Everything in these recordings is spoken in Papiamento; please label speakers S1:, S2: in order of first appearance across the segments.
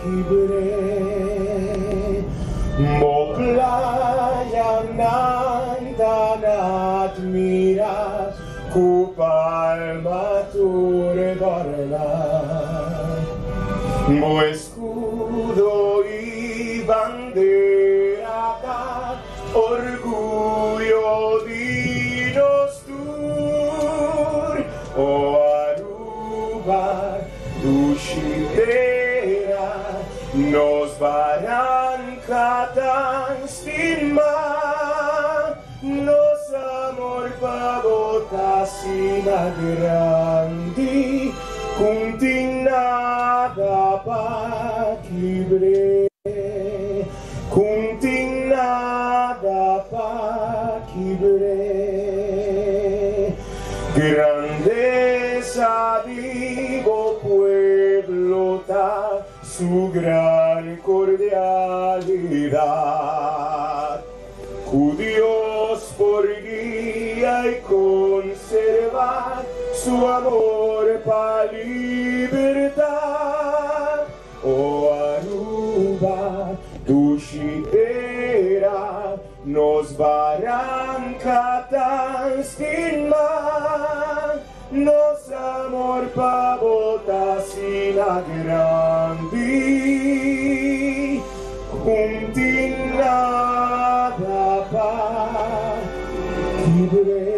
S1: kibr'é. Bo playanan ta na admirá ku palma tur dòrná. Bo eskudo i bandera ta orguyo di nos tur. O Aruba, dushi tera, nos baranka tan stima. Nos amor pa bo ta asina grandi, ku tin nada pa kibr'é, ku tin nada pa kibr'é. Grandesa di bo pueblo ta su gran cordialidad. Ku Dios por guia i konservá su amor pa libertat. O Aruba, dushi tera, nos baranka tan stimá. Nos amor pa bo ta asina grandi, un tin nada pa kibr'é,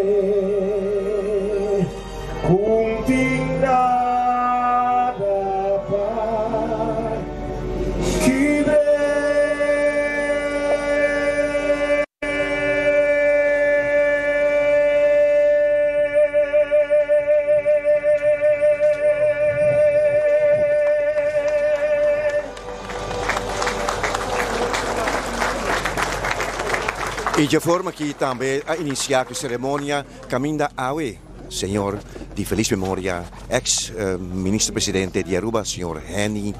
S1: un tin nada pa kibr'é.
S2: Y dje forma aki tambe a inicia cu ceremonia caminda awe señor di feliz memoria ex minister presidente di Aruba señor Henny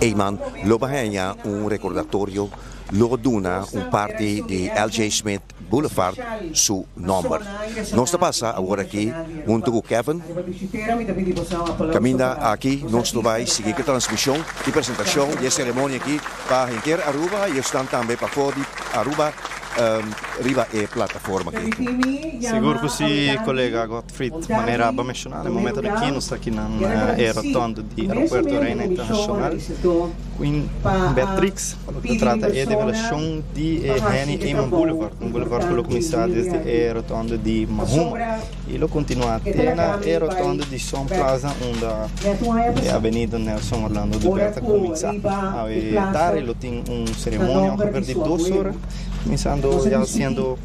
S2: Eman lo baheña un recordatorio. Lo duna un parti di LJ. Smith Boulevard su nomber. Nos ta pasa awor aki hunto cu Kevin. Caminda aki nos lo bay sigui cu e transmision y presentacion di e ceremonia aki pa henter Aruba y esnan tambe pafo di Aruba riba e plataforma aki.
S3: Sigur cu si, colega Godfried. Manera abo a menciona, na e momento aki nos ta aki na e rotonde di Aeropuerto Reina Internacional. Queen Beatrix, pa loke ta trata e develashon di e Henny Eman Boulevard, un boulevard ku lo kuminsá desde e rotonde di Mahuma i lo kontinuá te na e rotonde di Sun Plaza unda e avenida Nelson Orlando Oduber ta kuminsá. Awe tardi lo tin un seremonia ongeveer di dos ora, kuminsando ya siendo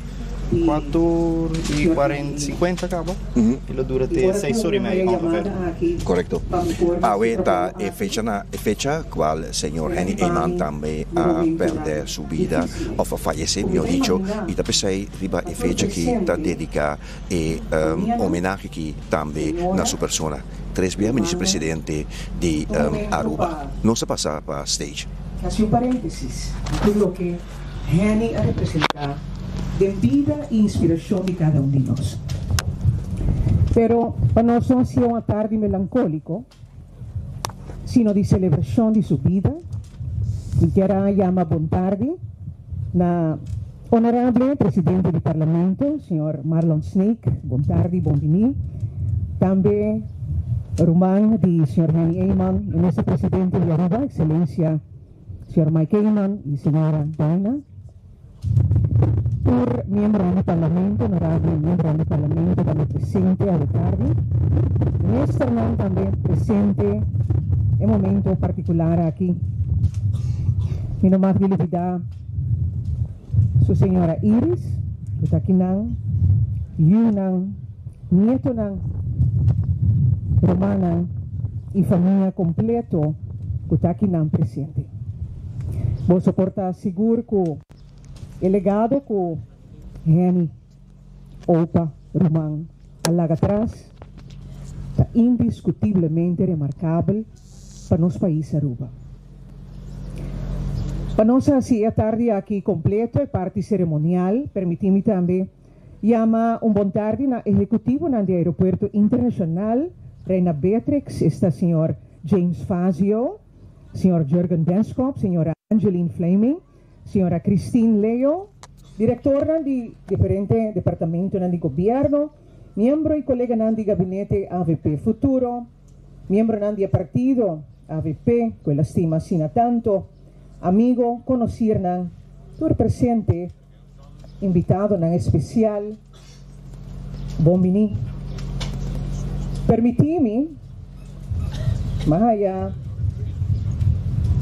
S3: Cuatro y cuarenta, cincuenta caba y lo dura te seis ora y media ongeveer.
S2: Correcto. Awe ta e fecha na e fecha cual señor Henny Eman tambe a perde su bida of a fayece mihor dicho y ta pesey riba e fecha ki ta dedica e homenahe ki tambe na su persona. Tres bia minister presidente di Aruba. Nos a pasa pa stage.
S4: Haci un parentesis di tur loke Henny a representá den bida i inspirashon di kada un di nos. Pero pa nos no hasié un atardi melankóliko, sino di selebrashon di su bida, mi kier a yama bon tardi na Honorable Presidente di Parlamento, señor Marlon Sneek, bon tardi, bon biní. Tambe ruman di señor Henny Eman, Minister Presidente di Aruba, Excelencia Señor Mike Eman y señora Dinah, tur miembronan di Parlamento, honorable miembronan di Parlamento tambe presente awe tardi, ministernan tambe presente e momento particular aki. Mi no mag di lubida su señora Iris cu ta akinan, yiunan, nietonan, rumannan y famia completo cu ta akinan presente. Boso por ta sigur cu e legado cu Henny, opa, ruman a laga tras ta indiscutiblemente remarcabel pa nos pais Aruba. Pa nos haci e atardi aki completo e parti ceremonial, permiti mi tambe Yama un bon tardi na ehecutivonan di Aeropuerto Internacional Reina Beatrix, esta señor James Fazio. Señor Jurgen Benschop, Señora Angeline Fleming, Señora Christine Leo, Directornan di diferente departamentonan di Gobierno, miembro y coleganan di Gabinete avp Futuro, miembronan di e partido avp cu el a stima asina tanto, amigo, conocirnan, tur presente, invitadonan especial, bon bini. Permiti mi ma haya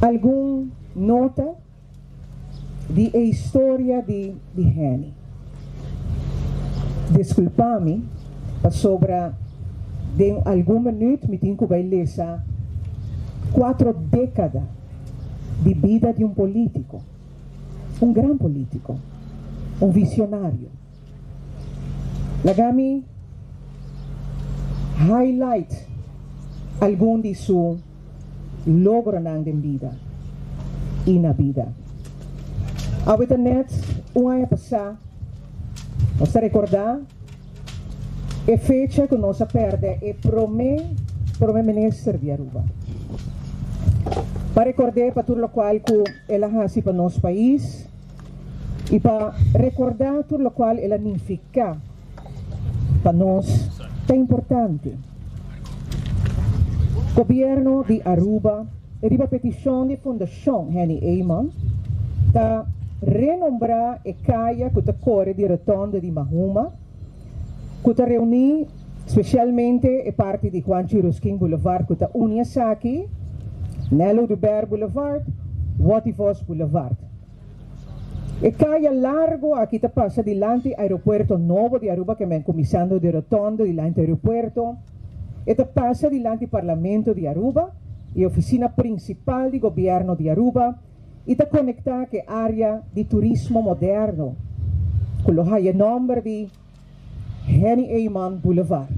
S4: algun nota di e historia di di Henny. Disculpa mi pasobra den algun minuut mi tin cu bay lesa cuatro decada di bida di un politico, un gran politico, un visionario. Laga mi highlight algun di su logronan den bida i na bida. Awe ta nèt un aña pasá, nos ta rekordá e fecha ku nos a pèrdè e promé Prome Minister di Aruba. Pa rekord'é pa tur lokual ku el a hasi pa nos pais i pa rekordá tur lokual el a nifiká pa nos ta importante. Gobierno di Aruba riba peticion di Fundacion Henny Eman ta renombra e caya cu ta core di rotonde di Mahuma cu ta reuni specialmente e parti di Juanchi Ruskin Boulevard cu ta uni esaki, Nel Oduber Boulevard, Watty Vos Boulevard. E kaya largo aki ta pasa dilanti aeropuerto nobo di Aruba ke men kuminsando di rotondo dilanti aeropuerto. E ta pasa dilanti Parlamento di Aruba y oficina principal di Gobierno di Aruba y ta conecta ke area di turismo moderno cu lo haya nomber di Henny Eman Boulevard.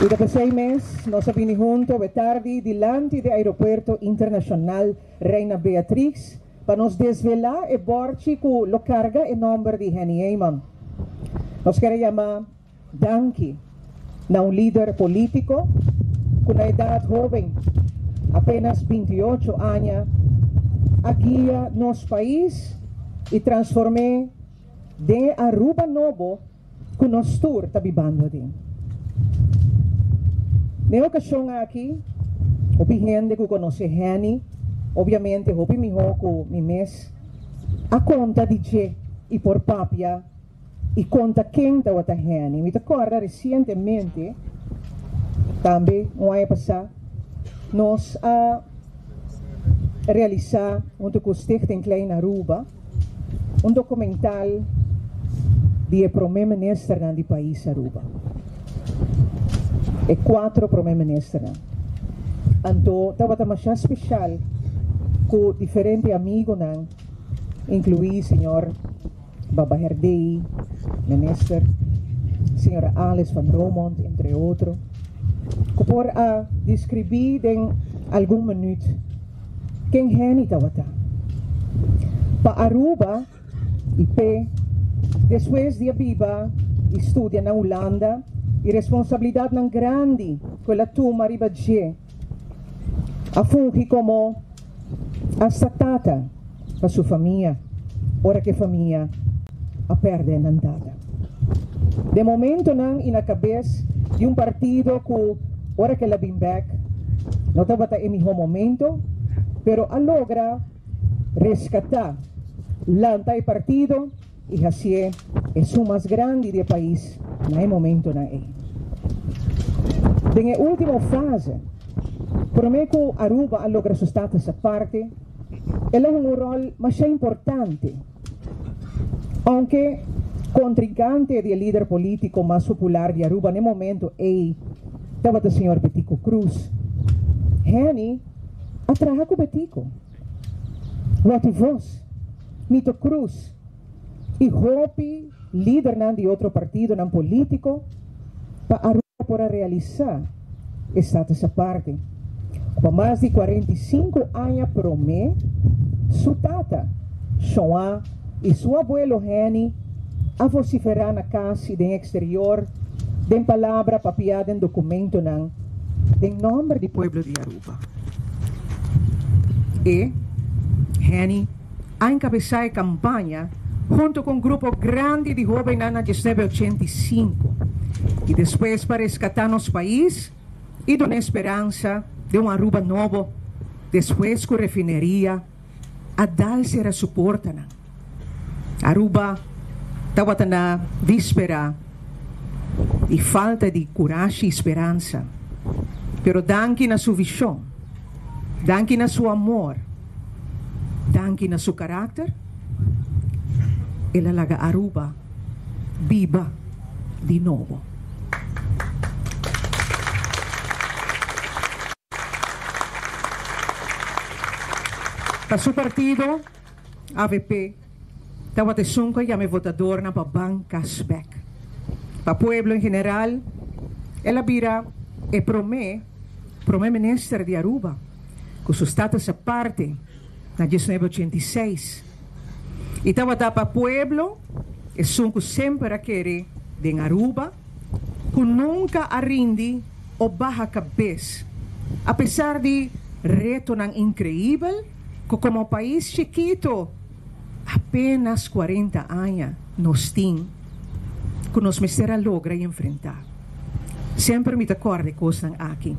S4: Y ta p'esey mes nos a bini hunto awe tardi dilanti di Aeropuerto Internacional Reina Beatrix pa nos desvela e borchi cu lo carga e nomber di Henny Eman. Nos kier a yama Danki na un lider politico cu na edad hoben, apenas 28 aña, a guia nos pais y transform'e den e Aruba nobo cu nos tur ta bibando aden. Na e ocasion aki, hopi hende cu conoce Henny, obviamente hopi miho cu mi mes, a conta di dje y por papia I konta ken tabata Henny. Mi ta kòrda resientemente, tambe un aña pasá, nos a realisá huntu ku Stichting Klein Aruba un dokumental di e promé ministernan di pais Aruba. E kuatro promé ministernan. Anto tabata masha speshal ku diferente amigonan, inkluí señor. Baba Herdey, Minister, Señora Alice van Romondt, entre otro, ku por a deskribí den algun minüt ken Henny tabata. Pa Aruba i p'e, despues di a biba i studia na Hulanda i responsabilidatnan grandi ku el a tuma riba dje, a fungi komo hasta tata pa su famia ora ku e famia a pèrdè nan tata. Den momentonan i na kabes di un partido ku ora ku el a bin bèk no tabata e mihó momento, pero a logra reskatá, lanta e partido i hasié esun mas grandi di e pais na e momentonan ei. Den e último fase, promé ku Aruba a logra su status aparte, el a hunga un ròl masha importante. Ounke kontrinkante di e lider polítiko mas popular di Aruba na e momento ei tabata señor Betico Croes, Henny a traha ku Betico. Watty Vos, Mito Croes y hopi lidernan di otro partidonan politico pa Aruba por a realisa e status aparte. Cu pa mas di 45 aña prome su tata, Shoa, y su abuelo Henny a vosiferá na kas i den eksterior, den palabra papiá den dokumentonan, den nòmber di pueblo di Aruba. E, Henny, a enkabesá e kampaña hunto ku un grupo grandi di hóbennan na 1985 i despues pa reskatá nos pais i duna e speransa di un Aruba nobo despues ku refineria a dal sera su portanan. Aruba tabata na víspera di falta di kurashi i speransa, pero danki na su vishon, danki na su amor, danki na su karakter, el a laga Aruba biba di nobo. Pa su partido, avp, tabata esun ku a yama e votadornan pa ban kas bèk. Pa pueblo en general, el a bira e promé Prome Minister di Aruba ku su status aparte na 1986 i tabata pa pueblo esun ku semper a kere den Aruba, ku nunka a rindi o baha kabes apesar di retonan inkreibel ku komo pais chikito apenas kuarenta aña nos tin ku nos mester a logra i enfrentá. Semper mi ta kòrda e kosnan aki.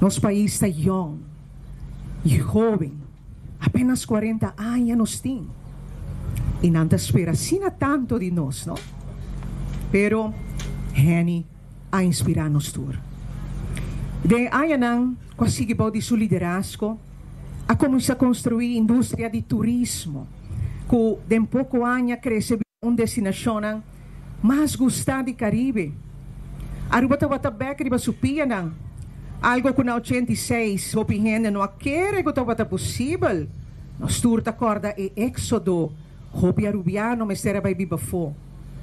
S4: Nos pais ta yòn i hóben. Apenas kuarenta aña nos tin i nan ta spera asina tantu di nos, no? Pero Henny a inspirá nos tur. Den e añanan ku a sigui bou di su liderazgo, a kuminsá konstruí industria di turismo ku den poko aña krese bira un destinashonnan mas gustá di Caribe. Aruba tabata bek riba su pianan, algo ku na 86 hopi hende no a kere ku tabata posibel. Nos tur ta kòrda e éksodo, hopi arubiano mester a bai biba afó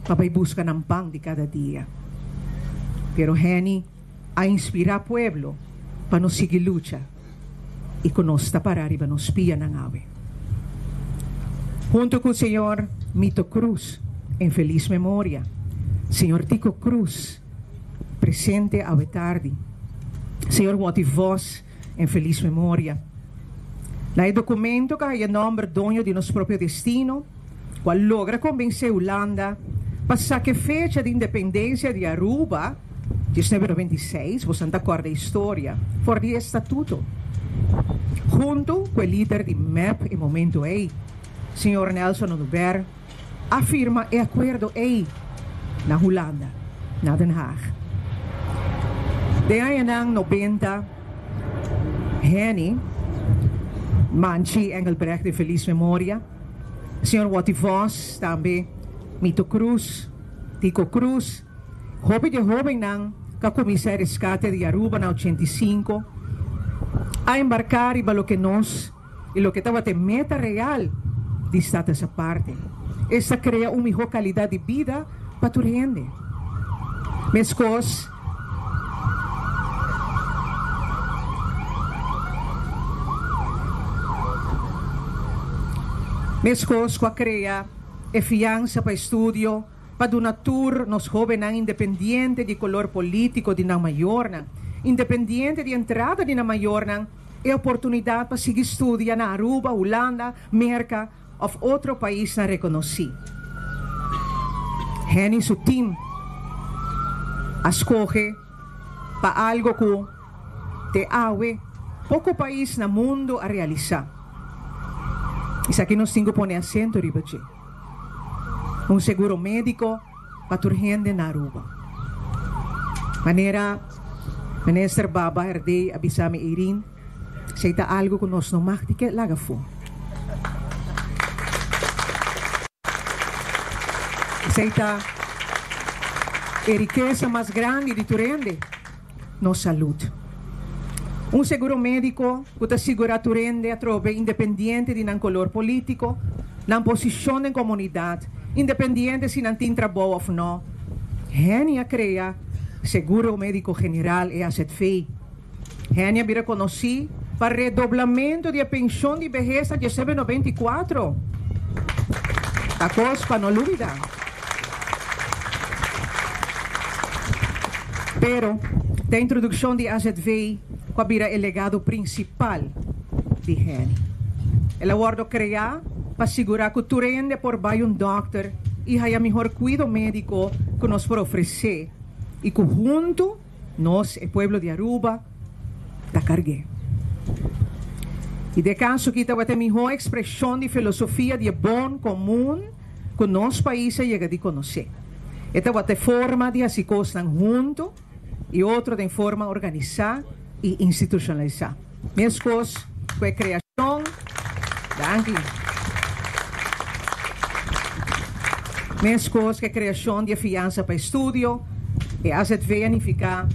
S4: pa bai buska nan pan di kada dia. Pero Henny a inspirá pueblo pa nos sigui lucha i ku nos ta pará riba nos pianan awe. Hunto ku señor Mito Cruz, en felis memoria, señor Tico Cruz, presente awe tardi, señor Watty Vos, en felis memoria. Na e documento ku a haya nomber Doño di nos propio destino, ku a logra konbensé Hulanda pa saka e fecha di independensia di Aruba, 1926, bosan ta kòrda e historia, for di e statuto. Huntu ku e lider di mep e momento ei, señor Nelson Oduber, a firma e akuerdo ei na Hulanda, na Den Haag. Den añanan nobenta, Henny Manchi Engelbrecht di felis memoria, Señor Watty Vos, tambe Mito Cruz, Tico Cruz, hopi di e hobennan ku a kuminsá e reskate di Aruba na 85, a embarká riba loke nos i loke tabata e meta real di Status Aparte, esta krea un mihó kalidat di bida pa tur hende. Meskos. Meskos ku a krea e fiansa pa estudio pa duna tur nos hóbennan independiente di kolor polítiko di nan mayornan, independiente di entrada di nan mayornan, e oportunidat pa sigui studia na Aruba, Hulanda, Merka òf otro paisnan rekonosí. Henny su tim a skohe pa algo ku te awe poko pais na mundu a realisá. Esaki nos tin ku pone asento riba dje. Un seguro médiko pa tur hende na Aruba. Manera Minister Baba Herdé a bisa mi Irene, esei ta algo ku nos no mag di ke laga afó. Esei ta e rikesa mas grandi di tur hende, nos salud. Un seguro médiko ku ta sigurá tur hende atrobe independiente di nan kolor polítiko, nan posishon den komunidat, independiente si nan tin trabou òf nò. Henny a krea Seguro Médiko General, e AZV. Henny a bira konosí pa redoblamento di e penshon di behes na 1994. Ta kos pa no lubidá. Pero ta introduccion di azv cu a bira e legado principal di Henny. El a wordo crea pa sigura cu tur hende por bay un dokter y haya mihor cuido medico cu nos por ofrece y cu hunto nos, e pueblo di Aruba, ta cargu'e. Y den e caso aki tabata e mihor expresion di filosofia di e bon comun cu nos pais a yega di conoce. E tabata e forma di haci cosnan hunto y otro den forma organisa y institucionalisa. Mescos cu e creacion, danki, mescos cu e creacion di e fiansa pa estudio, e azv a nifica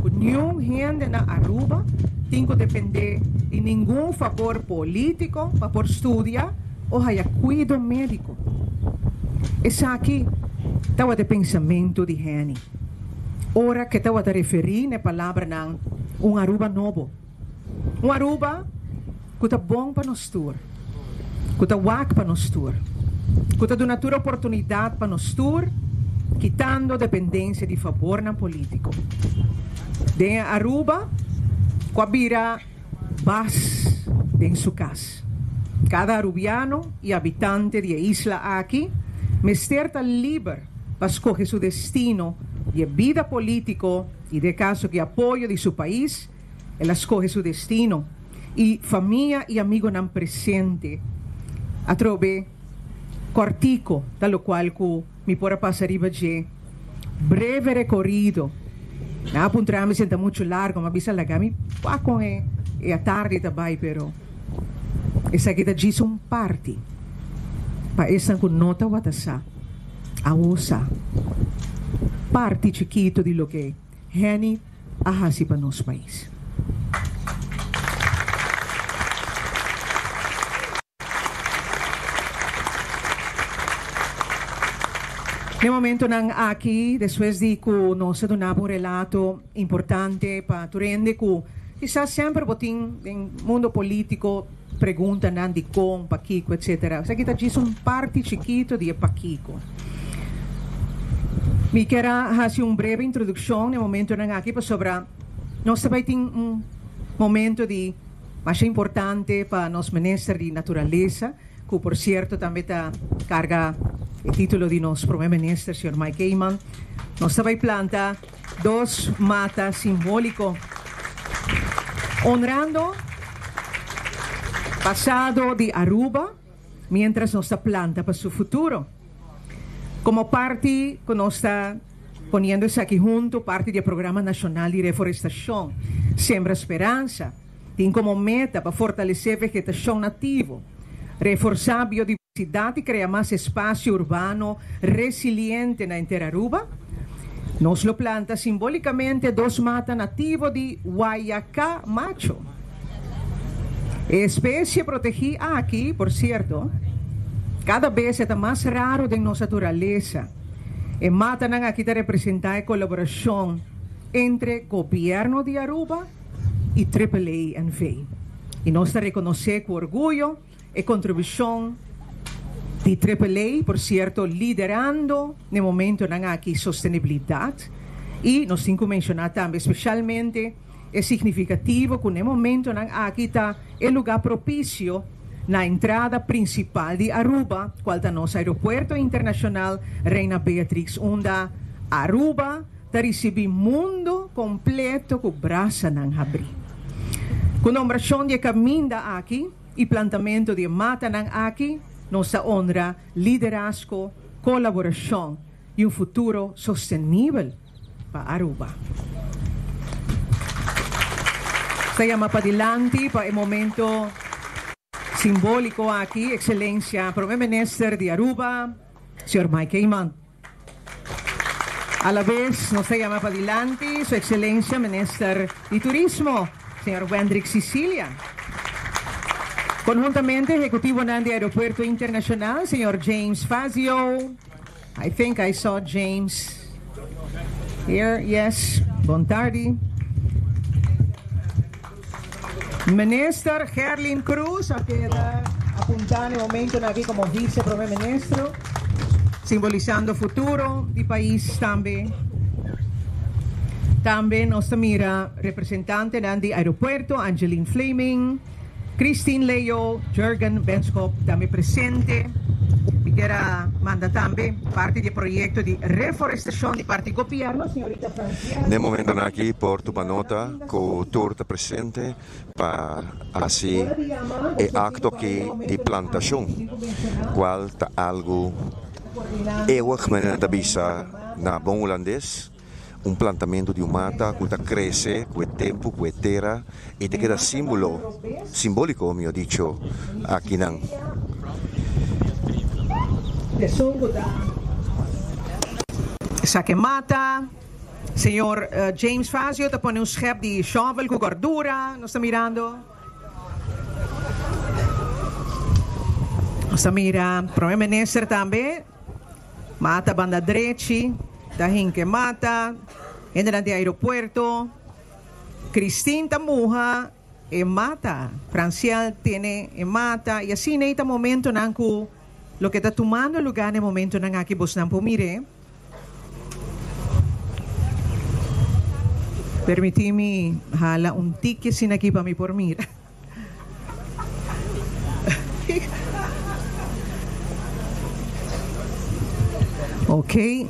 S4: cu niun hende na Aruba tin cu depende di ningun fabor politico pa por studia o haya cuido medico. Esaki tawata e pensamento di Henny ora ke tawata referí na e palabranan un Aruba nobo. Un Aruba ku ta bon pa nos tur, ku ta wak pa nos tur, ku ta duna tur oportunidat pa nos tur, kitando dependensia di fabornan polítiko. Den e Aruba ku a bira bas den su kas. Kada arubiano i habitante di e isla aki mester ta liber pa skohe su destino di e bida polítiko i den kaso ki apoyo di su pais el a skohe su destino i famia i amigonan presente atrobe kòrtiko ta lokual ku mi por a pasa riba dje breve rekorido. Nan a puntra mi si e ta muchu largo, mi a bisa laga mi wak kon e e atardi ta bai, pero esaki ta djis un parti pa esnan ku no tawata sa, awo sa parti chikito di loke Henny a hasi pa nos pais. Den momentonan aki, despues di ku nos a duna bo un relato importante pa tur hende ku kisas semper bo tin den mundo polítiko preguntanan dikon, pakiko, etcetera. Esaki ta djis un parti chikito di e pakiko. Mi kier a hasi un breve introdukshon den momentonan aki pasobra nos ta bai tin un momento di Masha importante pa nos Minister di Naturalesa, cu por cierto tambe ta carga e titulo di nos Prome Minister, señor Mike Eman. Nos ta bay planta dos mata simbolico honrando pasado di Aruba mientras nos ta planta pa su futuro. Como parti cu nos ta poniendo esaki hunto, parti di e Programa Nacional di Reforestacion Sembra Speransa tin como meta pa fortalece vegetacion nativo, reforsa biodiversidad y crea mas espacio urbano resiliente na henter Aruba. Nos lo planta simbolicamente dos mata nativo di Guayaca Macho. E especie protegi aki, por cierto, cada bes e ta mas raro den nos naturalesa. E matanan aki ta representa e colaboracion entre Gobierno di Aruba y Triple A NV. Y nos ta reconoce cu orguyo e contribucion di Triple A, por cierto liderando n'e momentonan aki sostenibilidad. Y nos tin cu menciona tambe specialmente E significativo cu n'e momentonan aki ta e lugar propicio na entrada principal di Aruba, cual ta nos Aeropuerto Internacional Reina Beatrix unda Aruba ta ricibi mundo completo cu brasanan habri. Cu nombracion di e caminda aki y plantamento di e matanan aki nos ta honra liderazgo, colaboracion y un futuro sostenibel pa Aruba. Ta yama padilanti pa e momento simbolico aki Excelencia Prome Minister di Aruba, Señor Mike Eman. Alabes nos ta yama padilanti Su Excelencia Minister di Turismo, Señor Wendrick Cicilia. Conhuntamente Ehecutivonan di Aeropuerto Internacional, Señor James Fazio, I think I saw James here, yes, bon tardi. Minister Gerlin Croes a keda apunta na e momentonan aki como Vice Prome Ministro, simbolisando futuro di pais tambe. Tambe nos ta mira representantenan di aeropuerto, Angeline Fleming, Christine Leo, Jurgen Benschop tambe presente. Mi kier a manda tambe parti di e proyecto di reforestacion di parti gobierno, señorita Franciel.
S2: N'e momentonan aki por tuma nota cu tur ta presente pa haci e acto aki di plantacion, cual ta algo eeuwig, manera nan ta bisa na bon Hulandes. Un plantamentu di un mata ku ta krese ku e tempu, ku e tera i ta keda símbolo, simbóliko mihó dicho, akinan.
S4: Esaki mata. Señor James Fazio ta pone un schep di shovel ku gordura, nos ta mirando. Nos ta mira Prome Minister tambe. Mata banda drechi, ta hinke mata, hendenan di aeropuerto, Christine ta muha e mata, Franciel tene e mata y asina ey ta momentonan cu loke ta tumando lugar na e momentonan aki bosnan por mir'e. Permiti mi hala un tiki asina aki pa mi por mira. Ok.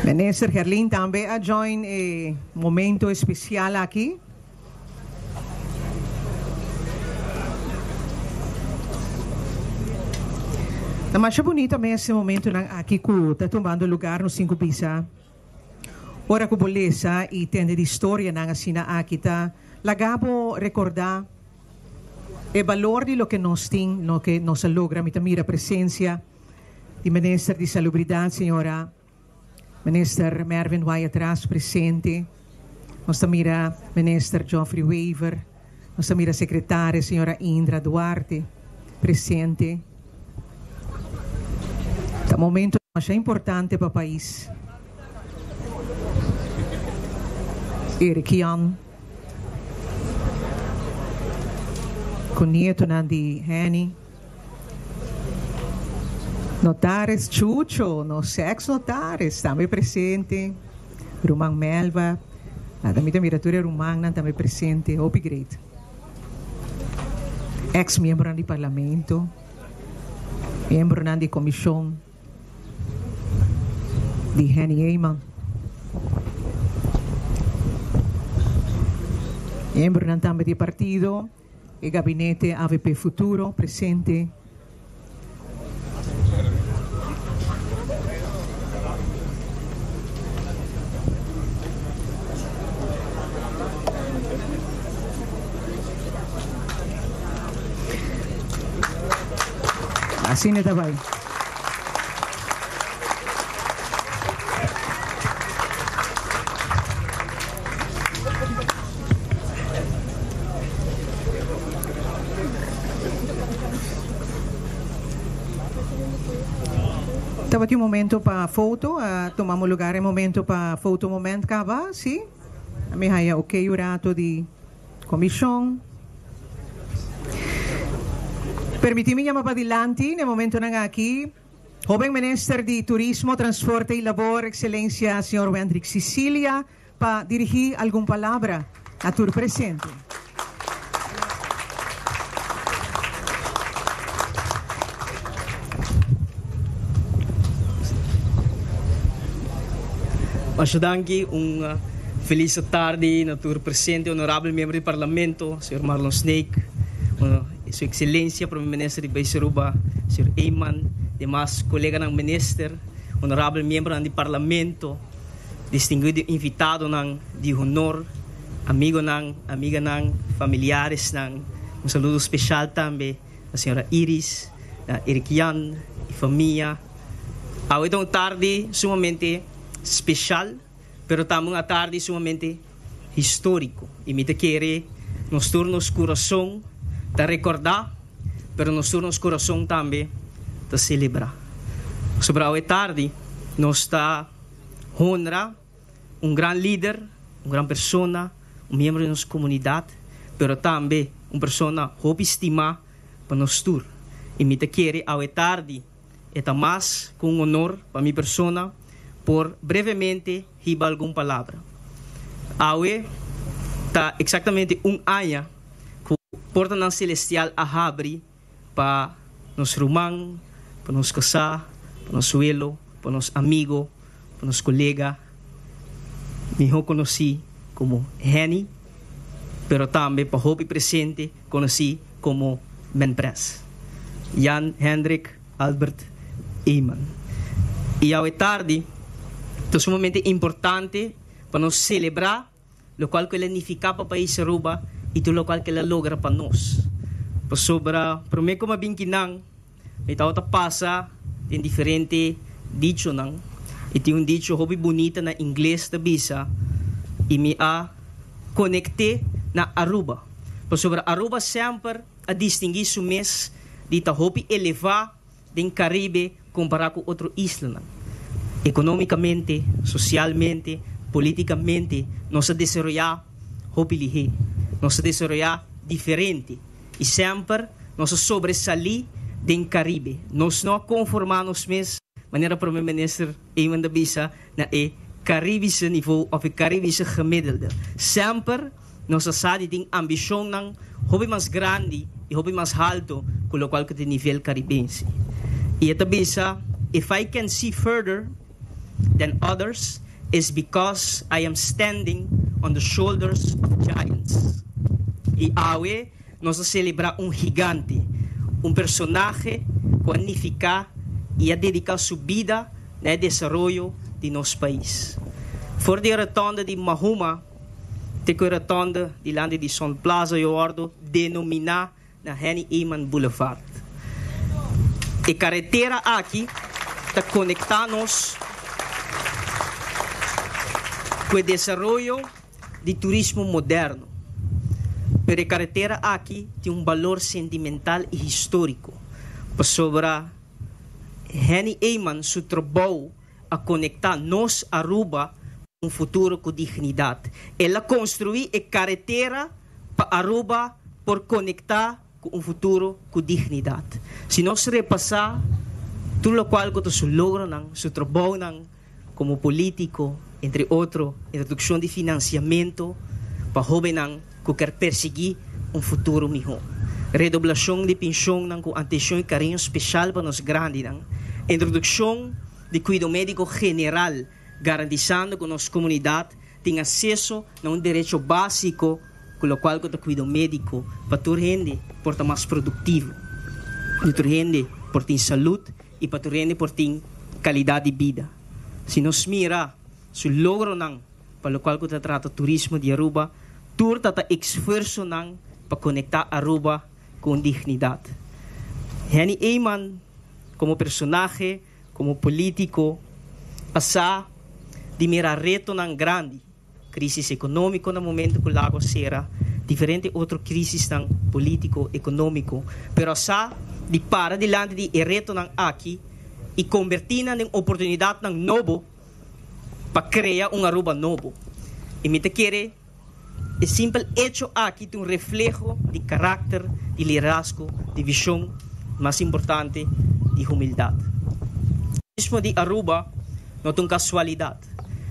S4: Minister Gerlin tambe a join e momento especial aki. Ta masha bunito mes e momentonan aki cu ta tumando lugar nos tin cu bisa. Ora ku bo lesa i tende di storianan asina aki ta laga bo rekordá e balor di loke nos tin, loke nos a logra. Mi ta mira presensia di Minister di Salubridat, señora Minister Mervin Wyatt-Ras presente. Nos ta mira Minister Geoffrey Wever. Nos ta mira Secretaria señora Indra Duarte presente. Ta momento masha importante pa pais. Eric Jan cu nietonan di Henny. Notaris Chucho, nos ex notaris tambe presente. Ruman Melva. Nada mi ta mira tur e rumannan tambe presente, hopi great. Ex miembronan di parlamento, miembronan di comision di Henny Eman, miembronan tambe di partido. E gabinete avp Futuro presente. Asina ta bai. Tabatin un momento pa foto, a tumamo lugar e momento pa foto moment caba, si. A mi haya ok un rato di comision. Permiti mi yama padilanti na e momentonan aki. Hoben Minister di Turismo, Transporte y Labor, Excelencia Señor Wendrick Cicilia, pa dirigi algun palabra na tur presente.
S5: Masha danki, un feliz tardi na tur presente, honorabel miembro di Parlamento, señor Marlon Sneek, Su Excelencia Prome Minister di Pais Aruba, señor Eman, demas coleganan minister, honorabel miembronan di Parlamento, distinguido invitadonan di honor, amigonan, amiganan, familiaresnan, un saludo special tambe na señora Iris, na Eric Jan y famia. Awe ta un tardi sumamente special. Pero tambe un atardi sumamente historico y mi ta kere nos tur nos curason ta recorda, pero nos tur nos curason tambe ta celebra. Pasobra awe tardi nos ta honra un gran lider, un gran persona, un miembro di nos comunidad, pero tambe un persona hopi stima pa nos tur. Y mi ta kere awe tardi E ta mas ku un honor pa mi persona por brevemente hiba algun palabra. Awe ta exactamente un aña cu portanan celestial a habri pa nos ruman, pa nos casá, pa nos suelo, pa nos amigo, pa nos colega, mihó conocí como Henny, pero tambe pa hopi presente conocí como Menpres, Jan Hendrik Albert Eman. Y awe tardi ta sumamente importante pa nos celebra locual cu el a nifica pa pais Aruba y tur locual cu el a logra pa nos. Pasobra prome cu mi a bin kinan mi tabata pasa den diferente dichonan y tin un dicho hopi bunita na ingles ta bisa y mi a conecte na Aruba. Pasobra Aruba semper a distingui su mes di ta hopi eleva den Caribe compara cu otro islanan. Economicamente, socialmente, politicamente nos a desaroya hopi lihe. Nos a desaroya diferente y semper nos a sobresali den Caribe. Nos no a conforma nos mes, manera Prome Minister Eman ta bisa, na e Caribische niveau of e Caribische gemiddelde. Semper Nos a sa di tin ambicionnan hopi mas grandi y hopi mas halto cu locual cu ta e nivel Caribense. Y e ta bisa, If I can see further than others is because I am standing on the shoulders of giants. Y awe nos a celebra un gigante, un personahe cu a nifica y a dedica su bida na e desaroyo di nos pais. For di e rotonde di Mahuma Te ku e rotonde dilanti di Sun Plaza yo wòrdu denominá na Henny Eman Boulevard. E karetera aki ta konektá nos ku e desaroyo di turismo moderno. Pero e karetera aki tin un balor sentimental i históriko, pasobra Henny Eman su trabou a konektá nos Aruba ku un futuro ku dignidat. El a konstruí e karetera pa Aruba por konektá ku un futuro ku dignidat. Si nos repasá tur lokual ku ta su logronan, su trabounan komo polítiko, entre otro introdukshon di finansiamentu pa hóbennan ku kier persiguí un futuro mihó, redoblashon di penshonnan ku atenshon i kariño speshal pa nos grandinan, introdukshon di kuido médiko general garantisando ku nos komunidat tin aseso na un derecho básiko ku lokual ku ta kuido médiko pa tur hende por ta mas produktivo, pa tur hende por tin salud i pa tur hende por tin kalidat di bida. Si nos mira su logronan pa lokual ku ta trata turismo di Aruba, tur ta ta esfuersonan pa konektá Aruba ku un dignidat. Henny Eman komo personahe, komo polítiko, a sa di mira retonan grandi, krísis ekonómiko na momento ku lago a sera, diferente otro krísisnan polítiko, ekonómiko, pero a sa di para dilanti di e retonan aki i kombertí nan den oportunidatnan nobo pa krea un Aruba nobo. I mi ta kere e simpel echo aki ta un refleho di karakter, di liderazgo, di vishon, mas importante, di humildat. Turismo di Aruba no ta un kasualidat.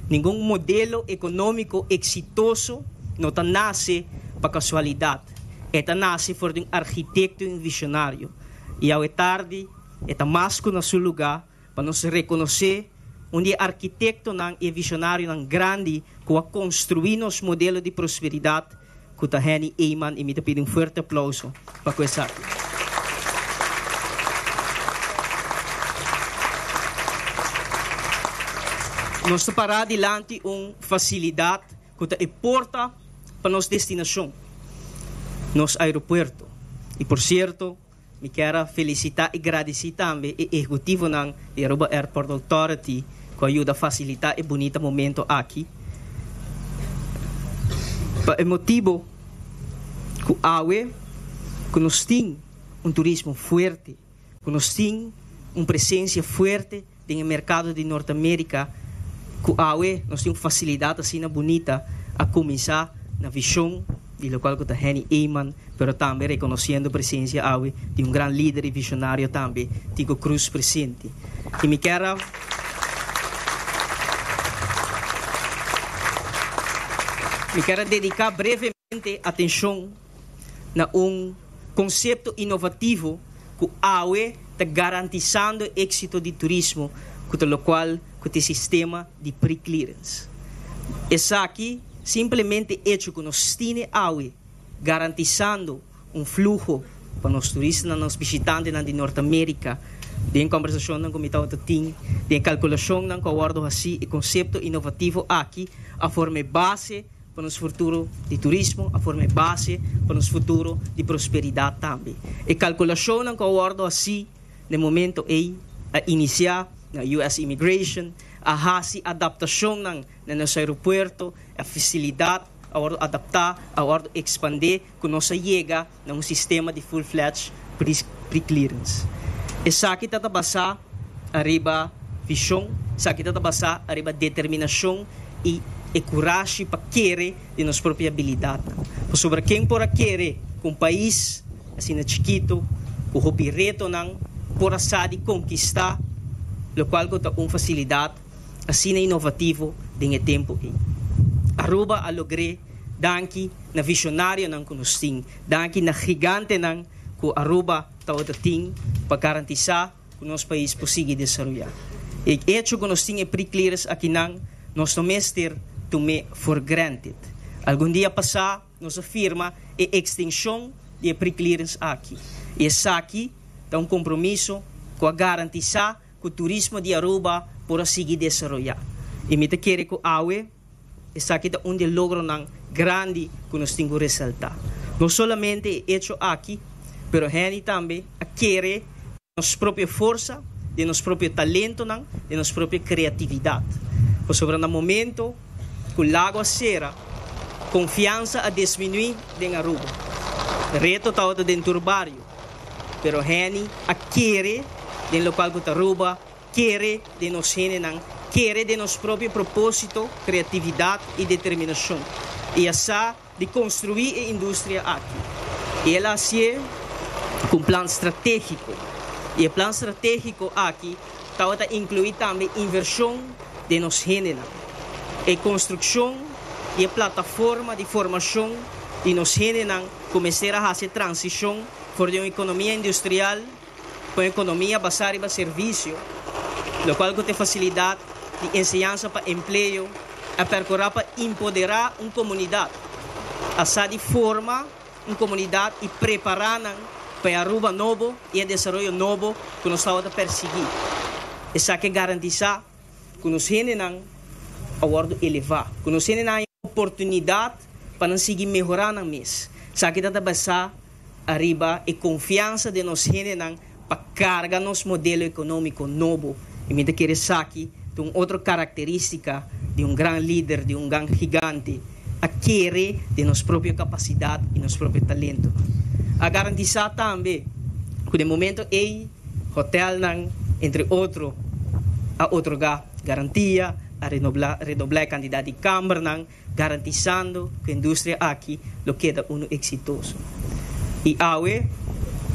S5: Ningun modelo ekonómiko eksitoso no ta nase pa kasualidat. E ta nase for di un arkitekto i un vishonario. I awe tardi e ta mas ku na su lugá Pa nos rekonosé un di e arkitektonan i e vishonarionan grandi ku a konstruí nos modelo di prosperidat ku ta Henny Eman i mi ta pidi un fuerte aplauso pa ku esaki. Nos ta pará dilanti un fasilidat ku ta e porta pa nos destinashon, nos aeropuerto. I por sierto, Mi kier a felicita y gradici tambe e ehecutivonan di Aruba Airport Authority cu a yuda facilita e bunita momento aki. Pa e motibo cu awe cu nos tin un turismo fuerte, cu nos tin un presencia fuerte den e mercado di Norte America, cu awe nos tin un facilidad asina bunita a cuminsa na vision di locual cu ta Henny Eman, pero tambe reconociendo presencia awe di un gran lider y visionario tambe, Tico Croes presente. Y mi kier a. Mi kier a dedica brevemente atencion na un concepto innovativo cu awe ta garantisando e exito di turismo cu ta locual cu ta e sistema di pre-clearance. Esaki simplemente hecho cu nos tine awe garantisando un fluho pa nos turistanan, nos bishitantenan di Nort America. Den combersacionnan cu mi tabata tin, den e calculacionnan cu a wordo haci, e concepto innovativo aki a forma e base pa nos futuro di turismo, a forma e base pa nos futuro di prosperidad tambe. E calculacionnan cu a wordo haci na e momento ey a inicia na US Immigration, a haci adaptacionnan na nos aeropuerto, e facilidad a wordo adapta, a wordo expande cu nos a yega na un sistema di full-fledged pre-clearance. Esaki ta ta basá ariba vision, esaki ta ta basá ariba determinacion y e curashi pa kere den nos propio habilidadnan. Pasobra ken por a kere cu un pais asina chikito, cu hopi retonan, por a sa di conkista locual cu ta un facilidad asina inovativo den e tempo ei? Aruba a logr'é danki na visionarionan cu nos tin, danki na gigantenan cu Aruba tabata tin pa garantisa cu nos pais por sigui desaroya. E hecho cu nos tin e pre-clearance akinan, nos no mester tum'é for granted. Algun dia pasa nos a firma e extension di e pre-clearance aki y esaki ta un compromiso cu a garantisa cu turismo di Aruba por a sigui desaroya. Y mi ta kere cu awe Esaki ta un di e logronan grandi ku nos tin ku resaltá. No solamente e echo aki, pero Henny tambe a kere den nos propio forsa, den nos propio talentonan, den nos propio kreatividat. Pasobra na momento ku lago a sera, konfiansa a disminuí den Aruba. Reto tabata den tur bario, pero Henny a kere den lokual ku ta Aruba, Kere den nos hendenan, kere den nos propio propósito, kreatividat i determinashon, i a sa di konstruí e industria aki. I el a hasié ku un plan stratégiko. I e plan stratégiko aki tabata inkluí tambe invershon den nos hendenan, e konstrukshon di e plataforma di formashon di nos hendenan ku mester a hasi e transishon for di un ekonomia industrial Ku un ekonomia basá riba servisio, lokual ku ta e fasilidat di enseñansa pa empleo, a perkurá pa empoderá un komunidat, a sa di forma un komunidat i prepará nan pa e Aruba nobo i e desaroyo nobo ku nos tabata persiguí. Esaki a garantisá ku nos hendenan a wòrdu elevá, ku nos hendenan haña oportunidat pa nan sigui mehorá nan mes. Esaki ta ta basá ariba e konfiansa den nos hendenan pa karga nos modelo ekonómiko nobo. I mi ta kere esaki ta un otro karakterístika di un gran lider, di un gran gigante, a kere den nos propio kapasidat i nos propio talentonan. A garantisá tambe ku den momento ei hotelnan, entre otro, a otorgá garantia, a redoblá e kantidat di kambernan, garantisando ku e industria aki lo keda unu eksitoso. I awe,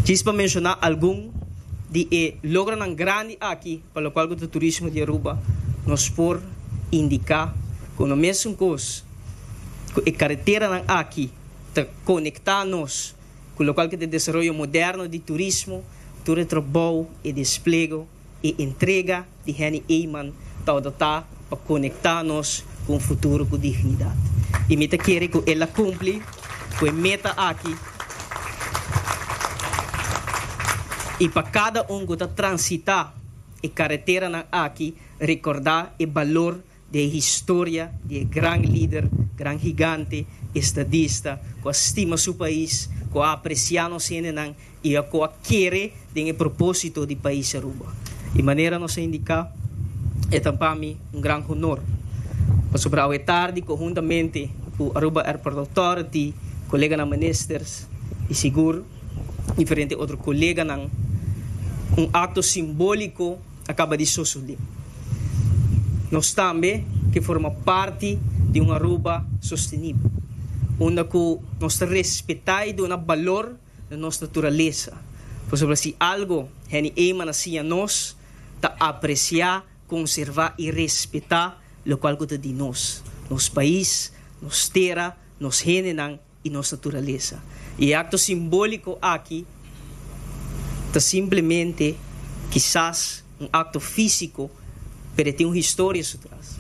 S5: djis pa menshoná algun di e logronan grandi aki pa lokual ku ta turismo di Aruba, nos por indiká ku no mesun kos ku e kareteranan aki ta konektá nos ku lokual ku ta e desaroyo moderno di turismo, tur e trabou, e desplego, E entrega di Henny Eman tabata ta pa konektá nos ku un futuro ku dignidat. I mi ta kere ku el a kumpli ku e meta aki i pa kada un ku ta transitá e kareteranan aki rekordá e balor di e historia di e gran lider, gran gigante, estadista ku a stima su pais, ku a apresiá nos hendenan i a ku a kere den e propósito di pais Aruba. Di manera nos a indiká, e ta pa mi un gran honor pasobra awe tardi konhuntamente ku Aruba Airport Authority, koleganan ministers i sigur diferente otro koleganan, un akto simbóliko, a kaba di sosodé. Nos tambe ke forma parti di un Aruba sostenibel, unda ku nos ta respetá i duna balor na nos naturalesa, pasobra si algo Henny Eman a siña nos ta apresiá, konservá i respetá lokual ku ta di nos, nos pais. nos tera, nos hendenan i nos naturalesa. I e akto simbóliko aki ta simplemente kisas un akto físiko, pero e tin un historia su tras.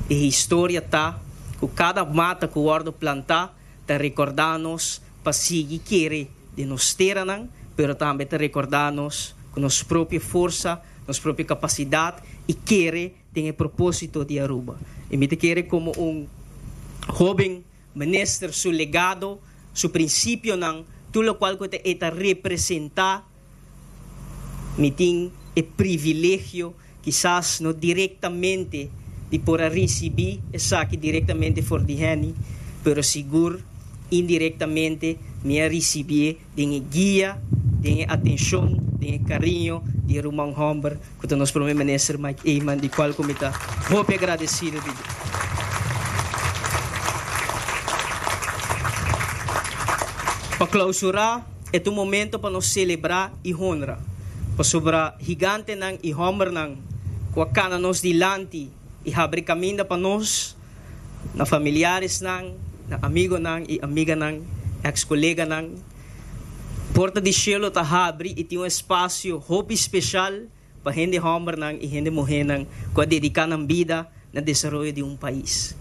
S5: E historia ta ku kada mata ku wòrdu plantá ta rekordá nos pa sigui kere den nos teranan, pero tambe ta rekordá nos ku nos propio forsa, nos propio kapasidat i kere den e propósito di Aruba. I mi ta kere komo un hóben minister su legado, su prinsipionan, tur lokual ku e ta representá, mi tin e privilegio, kisas no direktamente di por a risibí esaki direktamente for di Henny, pero sigur indirektamente mi a risibié den e guia, den e atenshon, den e kariño di e ruman hòmber ku ta nos Prome Minister Mike Eman, di kual ku mi ta hopi agradesido di dje. Pa klausurá, e ta un momento pa nos selebrá i honra, pasobra higantenan i hòmbernan ku a kana nos dilanti i habri kaminda pa nos, na familiaresnan, na amigonan i amiganan, eks-koleganan. Porta di shelu ta habri i tin un espasio hopi speshal pa hende hòmbernan i hende muhénan ku a dediká nan bida na desaroyo di un pais.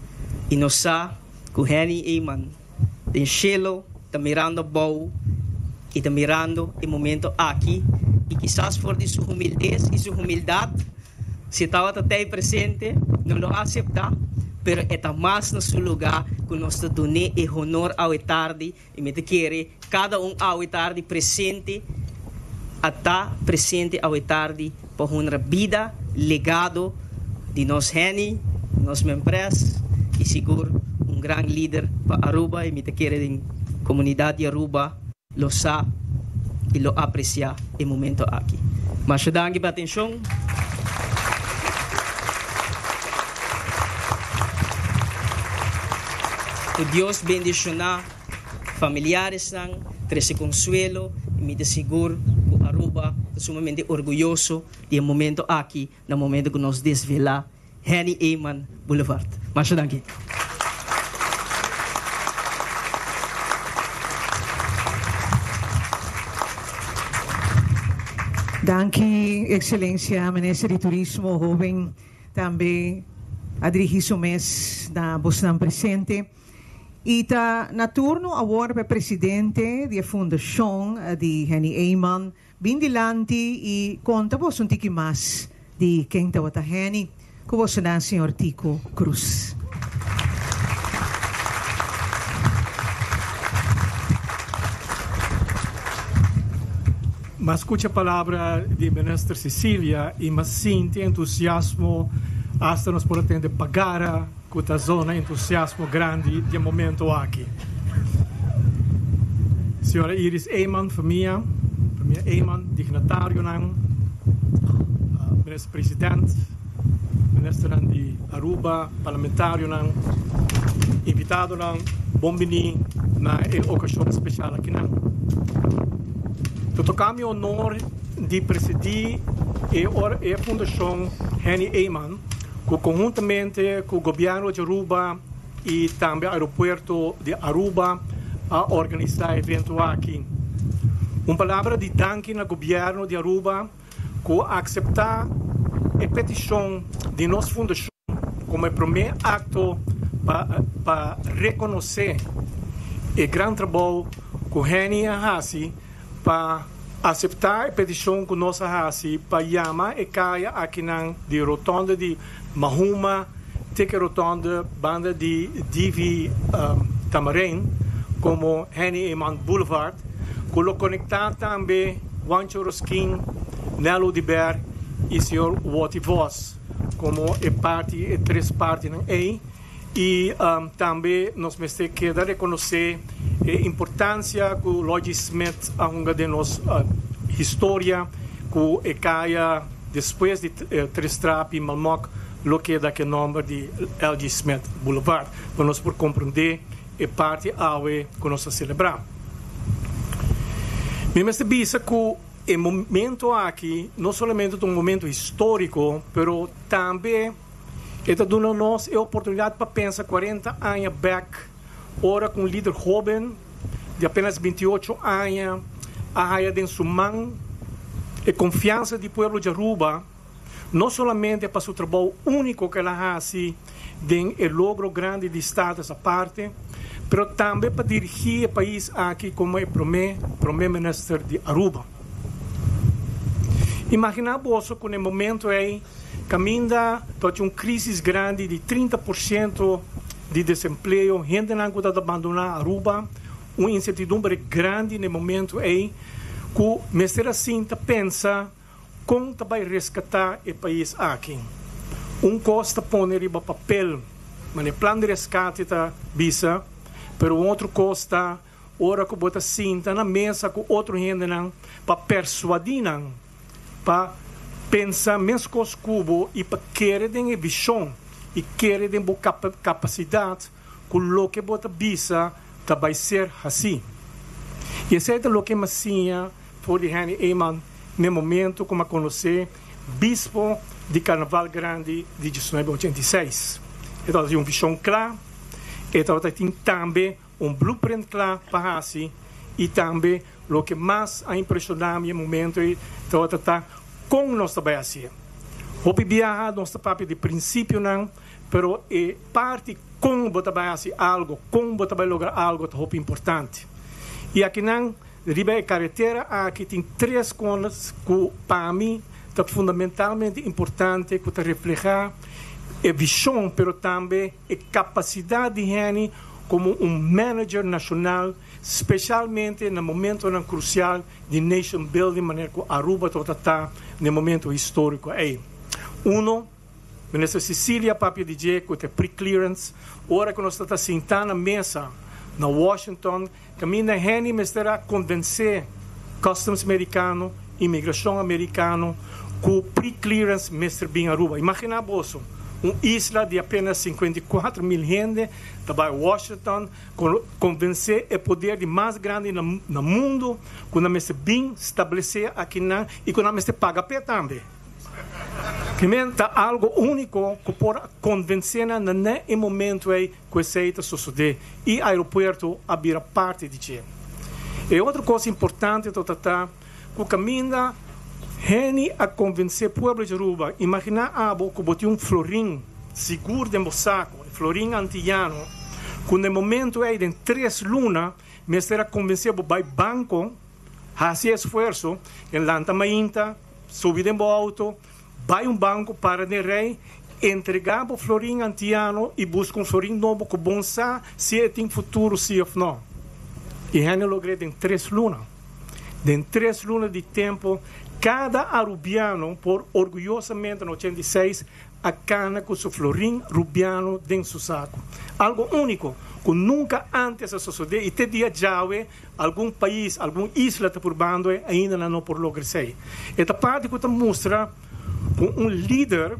S5: I nos sa ku Henny Eman den shelu ta mirando abou i ta mirando e momento aki i kisas for di su humildes i su humildat, Si e tabata tei presente, no lo a aseptá, pero e ta mas na su lugá ku nos ta dun'é e honor awe tardi, i mi ta kere kada un awe tardi presente a ta presente awe tardi pa honra bida, legado di nos Henny, nos Mempres i sigur un gran lider pa Aruba i mi ta kere den komunidat di Aruba. Lo sa i lo apresiá e momento aki. Masha danki pa atenshon. Ku Dios bendishoná familiaresnan, trese konsuelo i mi ta sigur ku Aruba ta sumamente orguyoso di e momento aki na momento ku nos desvelá Henny Eman Boulevard. Masha danki.
S4: Danki Excelencia Minister di Turismo hoben tambe a dirigi su mes na bosnan presente. Y ta na turno awor pa e presidente di e fundacion di Henny Eman, Bin dilanti i konta boso un tiki mas di ken tabata Henny ku boso nan señor Tico Cruz.
S6: M'a skucha palabra di Minister Cecilia i m'a sinti entusiasmo, asta nos por a tende pagara ku ta zona entusiasmo grandi di e momento aki. Señora Iris Eman, famia, famia Eman, dignatarionan, Minister President, Ministernan di Aruba, Parlamentarionan, invitadonan, bon bini na e ocasion special akinan. Ta toca mi honor di presidi e e Fundacion Henny Eman cu conhuntamente cu Gobierno di Aruba y tambe Aeropuerto di Aruba a organisa e evento aki. Un palabra di danki na Gobierno di Aruba cu a acepta e peticion di nos fundacion como e prome acto pa pa reconoce e gran trabou cu Henny a haci pa acepta e peticion cu nos a haci pa yama e caya akinan di rotonde di Mahuma te ke rotonde banda di Divi Tamarijn como Henny Eman Boulevard cu lo conecta tambe Juancho Rosquin, Nel Oduber y señor Watty Vos como e parti e tres partinan ey. Y tambe nos mester keda reconoce e importancia cu Logie Smith a hunga den nos historia, cu e caya despues di Tres Trapi, Malmok, lo keda cu e nomber di LG. Smith Boulevard, pa nos por comprende e parti awe cu nos ta celebra. Mi mester bisa cu e momento aki no solamente ta un momento historico, pero tambe. E ta duna nos e oportunidat pa pensa 40 aña bèk, ora ku un lider hóben di apenas 28 aña a haya den su man e konfiansa di pueblo di Aruba, no solamente pa su trabou úniko ku el a hasi den e logro grandi di Status Aparte, pero tambe pa dirigí e pais aki komo e promé Promé Minister di Aruba. Imaginá boso ku na e momento ei kaminda tabatin un krísis grandi di 30% di desempleo, hendenan ku tabata bandoná Aruba, un insertidumbre grandi na e momento ei ku mester a sinta pensa Kon ta bai reskatá e pais aki? Un kos ta pone riba papel, manera e plan di reskate ta bisa, pero un otro kos ta ora ku bo ta sinta na mesa ku otro hendenan pa persuadí nan pa pensa meskos ku bo i pa kere den e vishon i kere den bo kapasidat ku loke bo ta bisa ta bai ser hasí. I esei ta loke mi a siña For di Henny Eman n'e momento ku m'a konosé bispo di Karnaval Grandi di 1986. E tabata tin un vishon kla, e tabata tin tambe un blueprint kla pa hasi i tambe loke mas a impreshoná mi e momento ei tabata ta kon nos ta bai hasié. Hopi biaha nos ta papia di prinsipionan, pero e parti kon bo ta bai hasi algo, kon bo ta bai logra algo ta hopi importante. I akinan. Riba e karetera aki tin tres kos ku pa mi ta fundamentalmente importante ku ta reflehá e vishon pero tambe e kapasidat di Henny komo un manager nashonal speshalmente na momentonan krusial di nation building manera ku Aruba tabata ta na e momento históriko ei. Uno, Minister Cecilia papia di dje ku ta e pre-clearance ora ku nos ta ta sintá na mesa na Washington Kaminda Henny mester a konvensé Customs Merikano, Imigrashon Amerikano ku pre-clearance mester bin Aruba. Imaginá boso, un isla di apenas 54 mil hende ta bai Washington konvensé e poder di mas grandi na mundu ku nan mester bin stablesé akinan i ku nan mester paga p'e tambe. Primer ta algo úniko ku por a konvensé nan na e momento ei ku esei ta sosodé i aeropuerto a bira parti di dje. E otro kos importante ta ta ku kaminda Henny a konvensé pueblo di Aruba, imaginá abo ku bo tin un florin sigur den bo sako, e florin antiyano, ku na e momento ei den tres luna mester a konvensé bo bai banko, hasi e esfuerso, den lanta mainta, subi den bo outo, Bai un banco para den rei, entrega bo florin antiano y busca un florin nobo cu bon sa si e tin futuro si of no. Y hende logr'é den tres luna. Den tres luna di tempo cada Arubiano por orguyosamente na 86 a cana cu su florin Rubiano den su saco. Algo unico cu nunca antes a sosode y te dia djawe Algun pais, algun isla ta purbando e, ainda nan no por logra esei. E ta parti ku ta mustra ku un lider,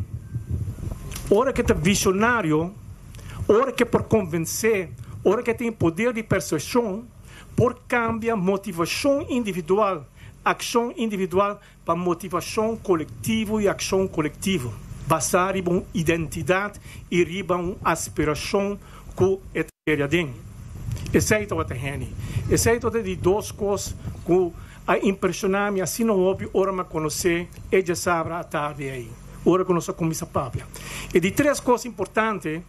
S6: ora ku e ta visionario, ora ku e por konvensé, ora ku e tin e poder di persuashon, por kambia motivashon individual, akshon individual pa motivashon kolektivo i akshon kolektivo, basá riba un identidat i riba un aspirashon ku e ta kere aden. Esei tabata Henny. Esei tabata di dos kos ku a impreshoná mi asina hopi ora mi a konosé e djasabra atardi ei, ora ku nos a kuminsá papia. E di tres kos importante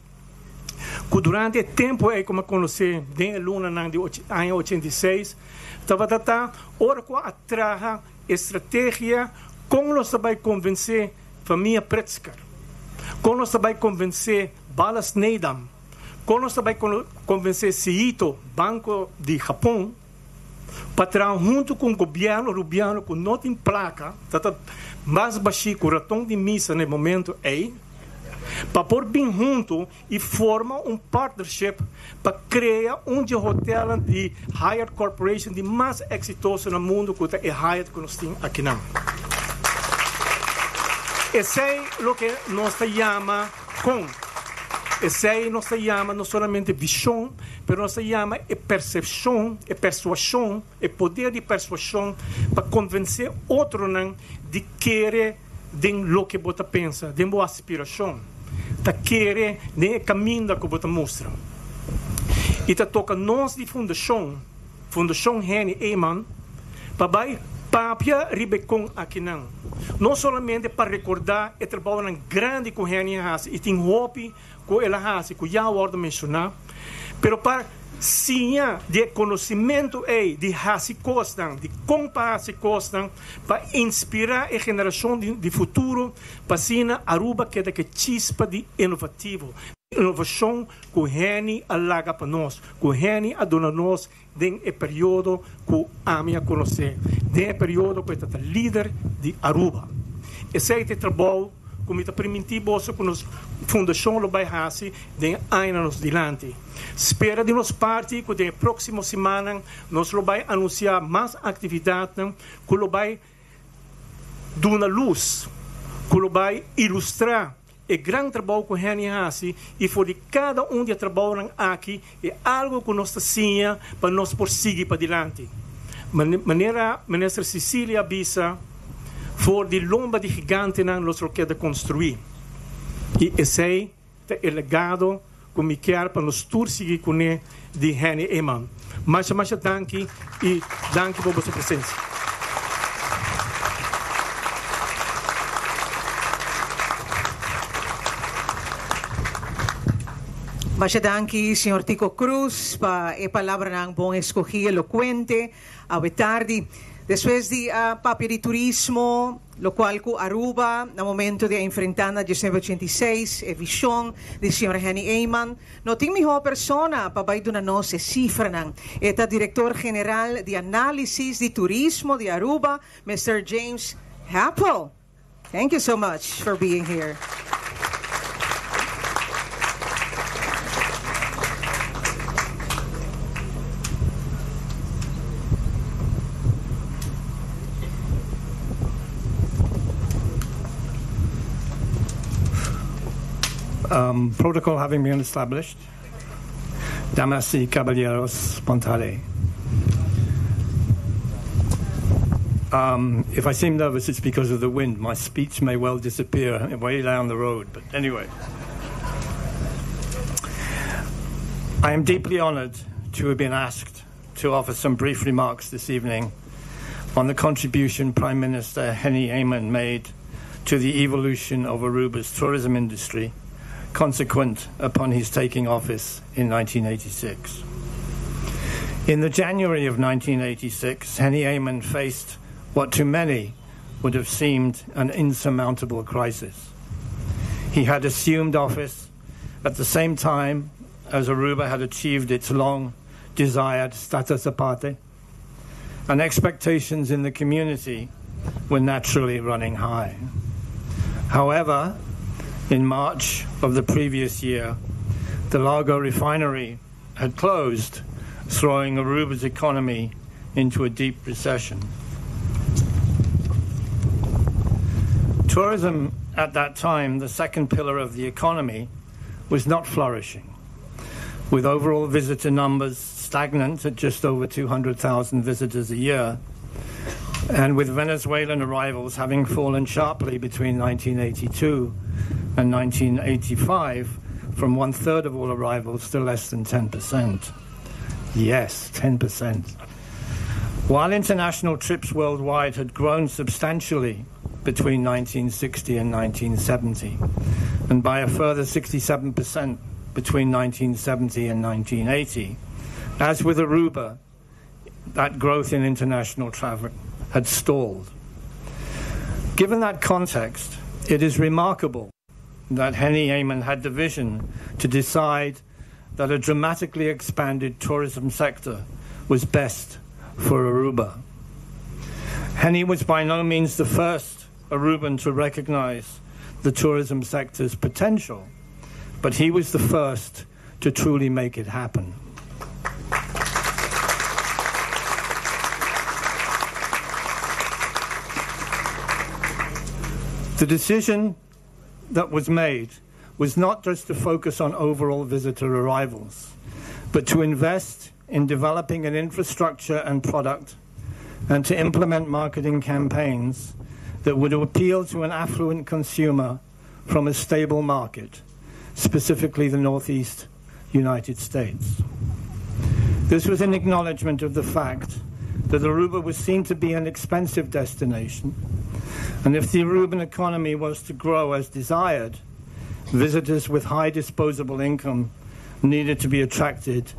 S6: ku durante e tempu ei ku mi a konosé den e lunanan di aña 86 tabata ta ora ku a traha E strategia kon nos ta bai konvensé famia Pritzker, kon nos ta bai konvensé Ballast Nedam, kon nos ta bai konvensé Seito, Banko di Japon, pa traha huntu ku un gobièrnu rubiano ku no tin plaka, ta ta mas bashí ku raton di misa na e momento ei, pa por bin huntu i forma un partnership pa krea un dje hotelnan di Hyatt Corporation di mas eksitoso na mundu ku ta e Hyatt ku nos tin akinan. Esei loke nos ta yama kon. Esei nos ta yama no solamente vishon, pero nos ta yama e persepshon, e persuashon, e poder di persuashon pa konvensé otronan di kere den loke bo ta pensa, den bo aspirashon. ta kere den e kaminda ku bo ta mustra. I ta toka nos di fundashon, Fundashon Henny Eman, pa bai papia riba e kon akinan. No solamente pa rekordá e trabounan grandi ku Henny a hasi, i tin hopi ku el a hasi ku ya a wòrdu menshoná, pero pa siña di e konosimentu ei di hasi kosnan, di kon pa hasi kosnan, pa inspirá e generashon di futuro pa asina Aruba keda ku e chispa di inovativo, inovashon ku Henny a laga pa nos, ku Henny a duna nos den e periodo ku ami a konosé, den e periodo ku e ta ta lider di Aruba. Esei ta e trabou ku mi ta primintí boso ku nos fundashon lo bai hasi den e añanan nos dilanti. Spera di nos parti ku den e próksimo simannan nos lo bai anunsiá mas aktividatnan ku lo bai duna lus, ku lo bai ilustrá e gran trabou ku Henny a hasi i for di kada un di e trabounan aki e algu ku nos ta siña pa nos por sigui padilanti. Manera Minister Cecilia a bisa, for di lomba di gigantenan nos lo keda konstruí i esei ta e legado ku mi kier pa nos tur sigui kuné di Henny Eman. Masha masha danki i danki pa boso presensia.
S4: Masha danki señor Tico Cruz pa e palabranan bon escogí, elocuente awe tardi. Despues di a papia di turismo, locual cu Aruba na momento di a enfrenta na 1986 e vision di señor Henny Eman, No tin mihó persona pa bai duna nos e sifranan. E ta Director General di Análisis di Turismo di Aruba, Mister James Happel. Thank you so much for being here.
S7: Protocol having been established, Damas y caballeros, bon tardi. If I seem nervous, it's because of the wind. My speech may well disappear way down the road, but anyway. I am deeply honored to have been asked to offer some brief remarks this evening on the contribution Prime Minister Henny Eman made to the evolution of Aruba's tourism industry consequent upon his taking office in 1986. In the January of 1986, Henny Eman faced what to many would have seemed an insurmountable crisis. He had assumed office at the same time as Aruba had achieved its long desired status aparte, and expectations in the community were naturally running high. However, in March of the previous year, the Largo refinery had closed, throwing Aruba's economy into a deep recession. Tourism at that time, the second pillar of the economy, was not flourishing, with overall visitor numbers stagnant at just over 200,000 visitors a year, and with Venezuelan arrivals having fallen sharply between 1982 and 1985 from one third of all arrivals to less than 10%. Yes, 10%. While international trips worldwide had grown substantially between 1960 and 1970, and by a further 67% between 1970 and 1980, as with Aruba, that growth in international travel had stalled. Given that context, it is remarkable that Henny Eamon had the vision to decide that a dramatically expanded tourism sector was best for Aruba. Henny was by no means the first Aruban to recognize the tourism sector's potential, but he was the first to truly make it happen. The decision that was made was not just to focus on overall visitor arrivals, but to invest in developing an infrastructure and product and to implement marketing campaigns that would appeal to an affluent consumer from a stable market, specifically the Northeast United States. This was an acknowledgement of the fact that Aruba was seen to be an expensive destination, and if the Aruban economy was to grow as desired, visitors with high disposable income needed to be attracted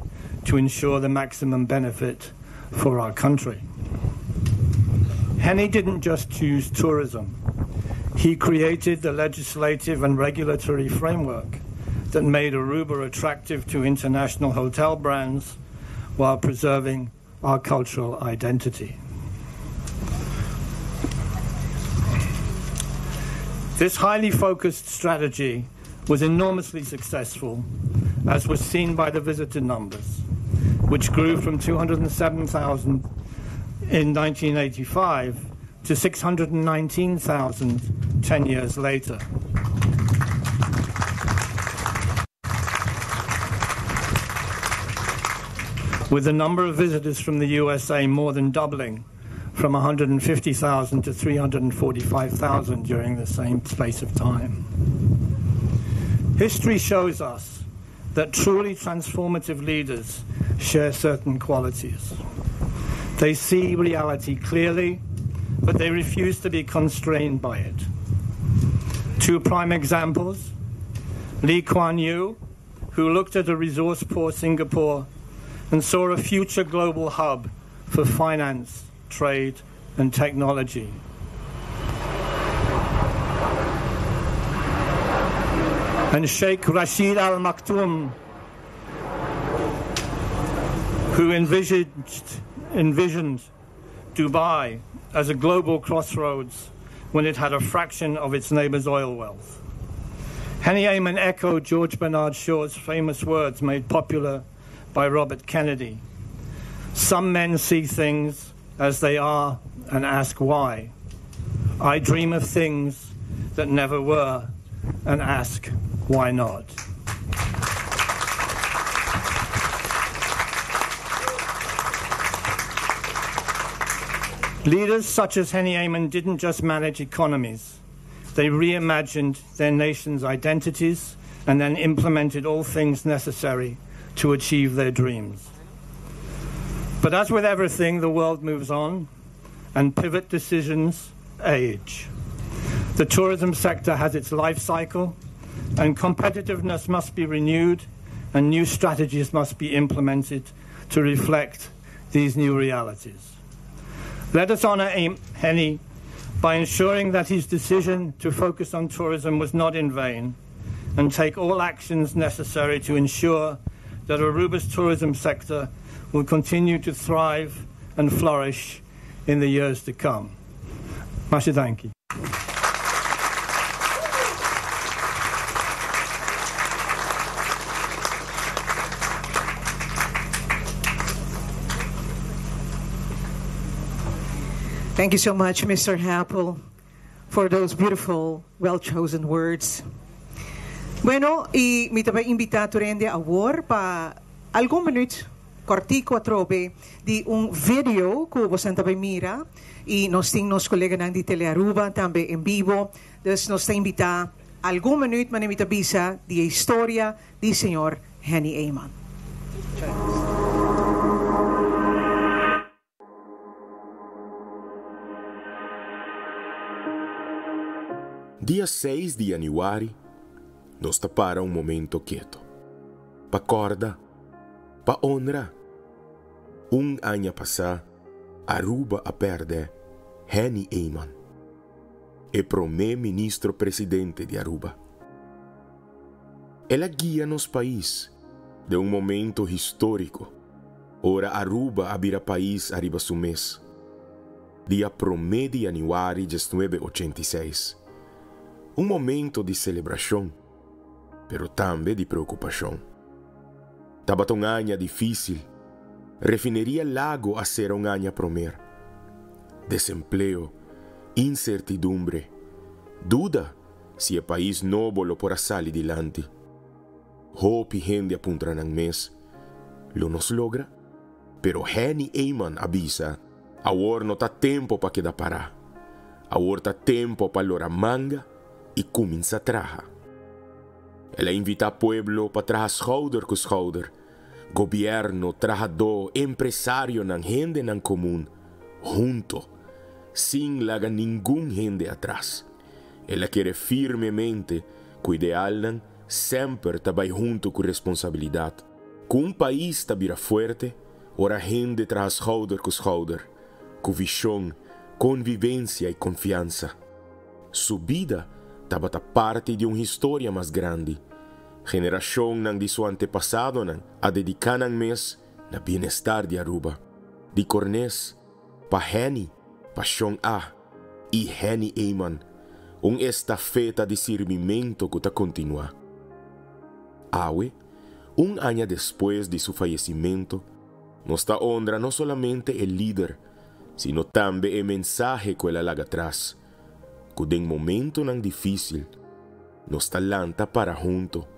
S7: to ensure the maximum benefit for our country. Henny didn't just choose tourism. He created the legislative and regulatory framework that made Aruba attractive to international hotel brands while preserving our cultural identity. This highly focused strategy was enormously successful, as was seen by the visitor numbers, which grew from 207,000 in 1985 to 619,000 10 years later. With the number of visitors from the USA more than doubling from 150,000 to 345,000 during the same space of time. History shows us that truly transformative leaders share certain qualities. They see reality clearly, but they refuse to be constrained by it. Two prime examples Lee Kuan Yew, who looked at a resource poor Singapore and saw a future global hub for finance, trade, and technology. And Sheikh Rashid Al Maktoum, who envisaged, envisioned Dubai as a global crossroads when it had a fraction of its neighbor's oil wealth. Henny Eamon echoed George Bernard Shaw's famous words made popular by Robert Kennedy. Some men see things as they are and ask why. I dream of things that never were and ask why not. Leaders such as Henny Amon didn't just manage economies. They reimagined their nation's identities and then implemented all things necessary to achieve their dreams. But as with everything, the world moves on and pivot decisions age. The tourism sector has its life cycle, and competitiveness must be renewed and new strategies must be implemented to reflect these new realities. Let us honor Henny by ensuring that his decision to focus on tourism was not in vain and take all actions necessary to ensure that Aruba's tourism sector will continue to thrive and flourish in the years to come. Masha danki.
S4: Thank you so much, Mr. Happel, for those beautiful, well-chosen words. Bueno, y mi ta bay invita tur hende awor pa algun minuut cortico atrobe di un video cu boso ta bay mira y nos tin nos coleganan di Telearuba tambe en bibo. Dus nos ta invita algun minuut, manera mi ta bisa, di e historia di señor Henny Eman.
S8: Dia seis di yanüari nos ta para un momento keto pa kòrda, pa honra. Un aña pasá Aruba a pèrdè Henny Eman, e promé ministro presidente di Aruba. El a guia nos pais den un momento historico, ora Aruba a bira pais ariba su mes, dia prome di januari diesnuebe ochenta i seis. Un momento di celebracion, pero tambe di preocupacion. Tabata un aña dificil. Refineria Lago a cera un aña promer. Desempleo, incertidumbre, duda Si e pais nobo lo por a sali dilanti. Hopi hende a puntra nan mes, Lo nos logra? Pero Henny Eman a bisa, Awor no ta tempo pa keda pará. Awor ta tempo pa lora manga i kuminsá traha. El a invitá pueblo pa traha schouder ku schouder, gobièrnu, trahadó, empresarionan, hendenan komun, hunto, sin laga ningun hende atras. El a kere firmemente ku idealnan semper ta bai hunto ku responsabilidat. Ku un pais ta bira fuerte ora hende traha schouder ku schouder, ku vishon, konvivensia i konfiansa. Su bida tabata parti di un historia mas grandi. Generashonnan di su antepasadonan a dediká nan mes na bienestar di Aruba. Di Cornes pa Henny, pa Shon A i Henny Eman, un estafeta di sirbimento ku ta kontinuá. Awe, un aña despues di su fayesimentu, nos ta honra no solamente e lider, sino tambe e mensahe ku el a laga tras, ku den momentonan difísil nos ta lanta para hunto,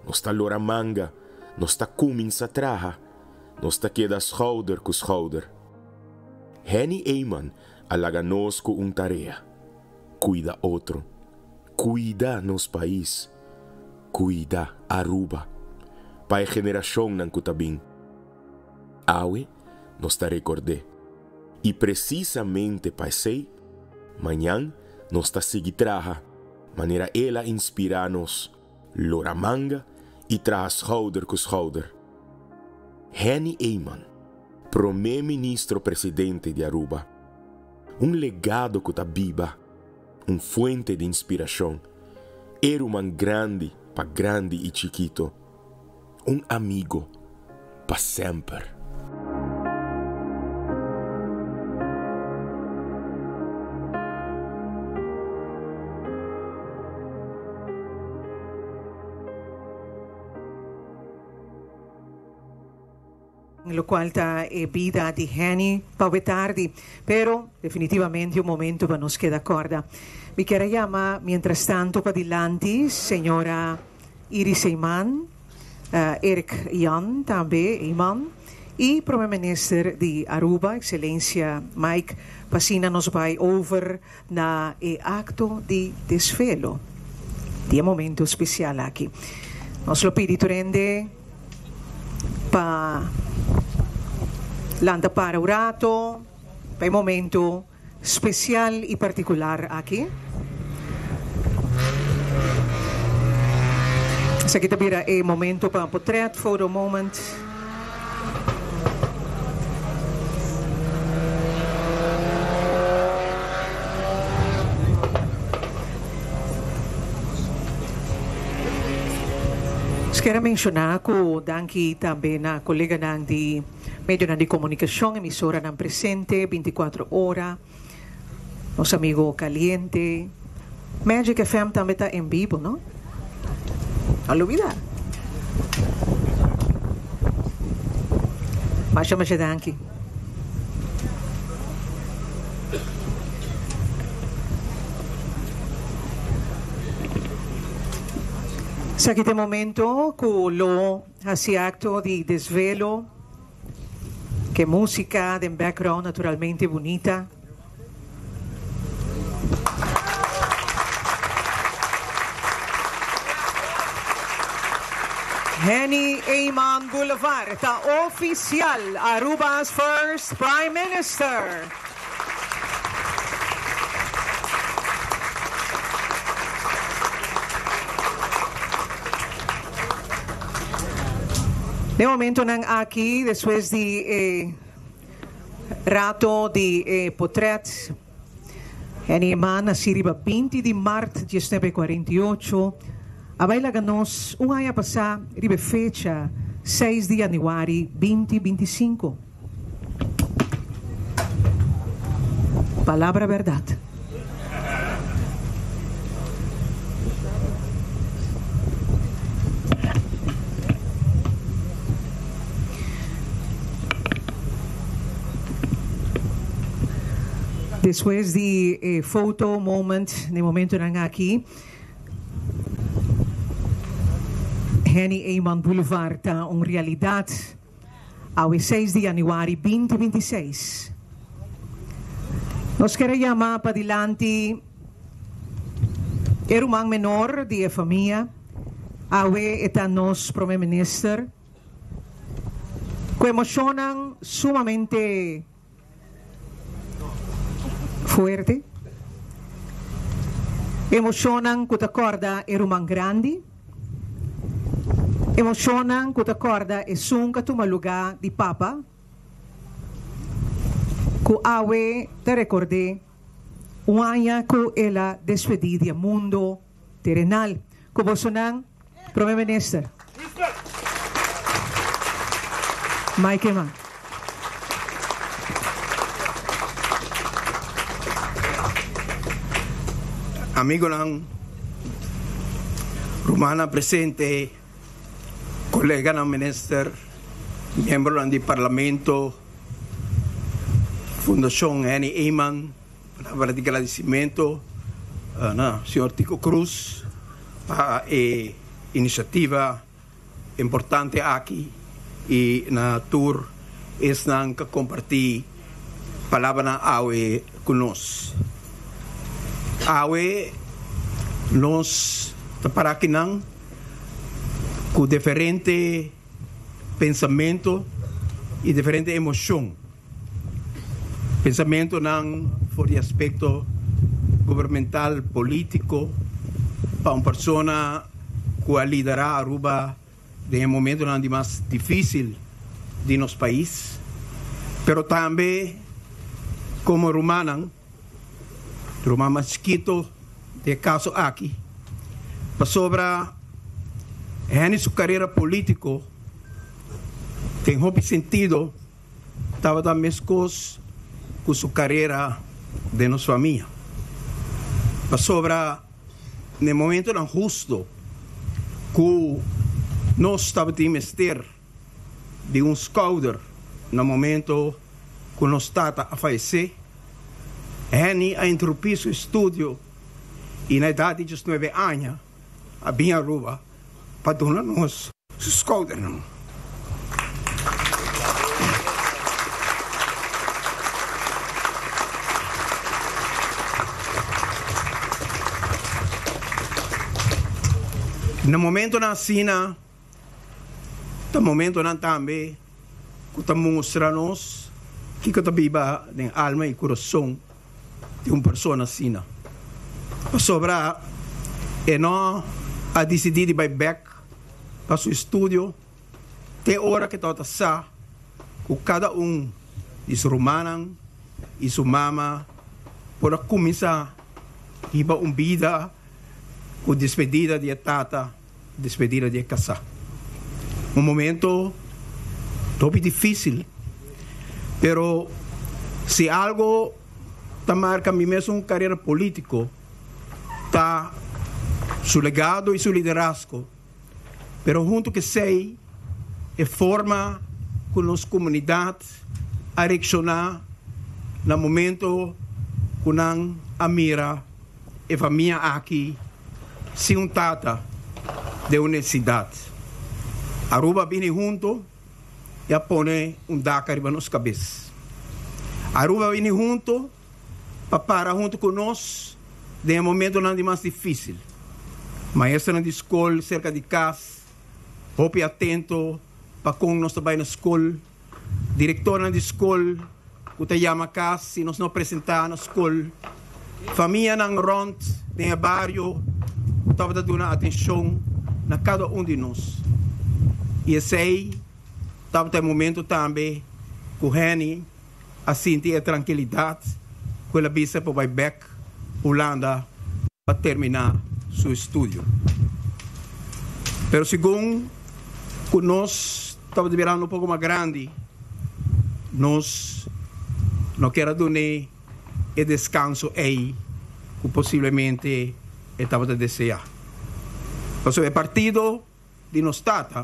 S8: nos ta lora manga, nos ta kuminsá traha, nos ta keda schouder ku schouder. Henny Eman a laga nos ku un tarea, kuida otro, kuida nos pais, kuida Aruba, pa e generashonnan ku ta bin. Awe nos ta rekord'é. I presisamente pa esei, mañan nos ta sigui traha manera el a inspirá nos, lora manga i traha schouder ku schouder. Henny Eman, Promé Ministro Presidente di Aruba, un legado ku ta biba, un fuente di inspirashon, e ruman grandi pa grandi i chikito. Un amigo pa semper.
S4: Locual ta e bida di Henny pa we tardi, pero definitivamente un momento pa nos keda corda. Mi kier a yama mientras tanto padilanti señora Iris Eman, Eric Jan tambe Eman y Prome Minister di Aruba Excelencia Mike pa asina nos bay over na e acto di desvelo di e momento special aki. Nos lo pidi tur hende pa lanta para un rato pa e momento special y particular aki. Esaki ta bira e momento pa potret, photo moment. Nos kier a menciona cu danki tambe na coleganan di medionan di comunicacion, emisoranan presente binticuatro ora, nos amigo Caliente, Magic FM tambe ta en bibo, no? No lubida. Masha masha danki. Esaki ta e momento cu lo haci acto di desvelo. Ke músika den background naturalmente bunita. Henny Eman Boulevard ta ofisial Aruba's first Prime Minister. Den momentonan aki, despues di e rato di e potret, Henny Eman nací riba 20 di mart 1948, a bai laga nos un aña pasá riba e fecha 6 di januari 2025. Palabra berdad. Despues di e photo moment, n'e momentonan aki, Henny Eman Boulevard ta un realidad. Awe seis di januari 20 26. Nos ker a yama padilanti e ruman menor di e famia, Awe e ta nos Prome Minister ku emoshonnan sumamente fuerte, emoshonnan ku ta kòrda e ruman grandi, emoshonnan ku ta kòrda esun ku a tuma lugá di papa, ku awe ta rekord'é un aña ku el a despedí di e mundo terenal. Ku bosonan, Prome Minister Mike Eman.
S7: Amigonan, rumannan presente, coleganan minister, miembronan di Parlamento, Fundacion Henny Eman, Palabra di gradicimento na señor Tico Cruz pa e iniciativa importante aki y na tur esnan ca comparti palabranan awe cu nos. Awe nos ta para akinan cu diferente pensamento y diferente emocion. Pensamentonan for di aspecto gubernamental, politico, pa un persona cu a lidera Aruba den e momentonan di mas dificil di nos pais, pero tambe como rumannan, ruman mas chikito den e caso aki, pasobra Henny su carera politico den hopi sentido Tabata meskos ku su karera den nos famia. Pasobra na e momentonan husto ku nos tabatin mester di un skouder na momento ku nos tata a fayesé, Henny a interupí su estudio i na edat di diesnuebe aña a bin Aruba pa duna nos su skoudernan. Na momentonan asina ta momentonan tambe ku ta mustra nos kiko ta biba den alma i kurason di un persona asina. Pasobra e no a disidí di bai bèk pa su estudio te ora ke tabata sa ku kada un di su rumannan i su mama por a kuminsá hiba un bida ku despedida di e tata, despedida di e kasá. Un momento hopi difísil, pero si algo ta marka mi mesun karera polítiko ta su legado y su liderazgo, pero hunto cu esey e forma cu nos comunidad a reacciona na momento cu nan a mira e famia aki sin un tata den un necesidad. Aruba a bini hunto y a pone un dak ariba nos cabes. Aruba a bini hunto pa para huntu ku nos den e momentonan di mas difísil. Maestronan di skol serka di kas, hopi atento pa kon nos ta bai na skol. Direktornan di skol ku ta yama kas si nos no presentá na skol. Famianan rònt den e bario ku tabata duna atenshon na kada un di nos. I esei tabata e momento tambe ku Henny a sinti e trankilidat ku el a bisa por bai bek Hulanda pa terminá su estudio. Pero segun ku nos tabata birando un poko mas grandi, nos no kier a dun'é e deskanso ei ku posiblemente e tabata deseá. Pasobra e partido di nos tata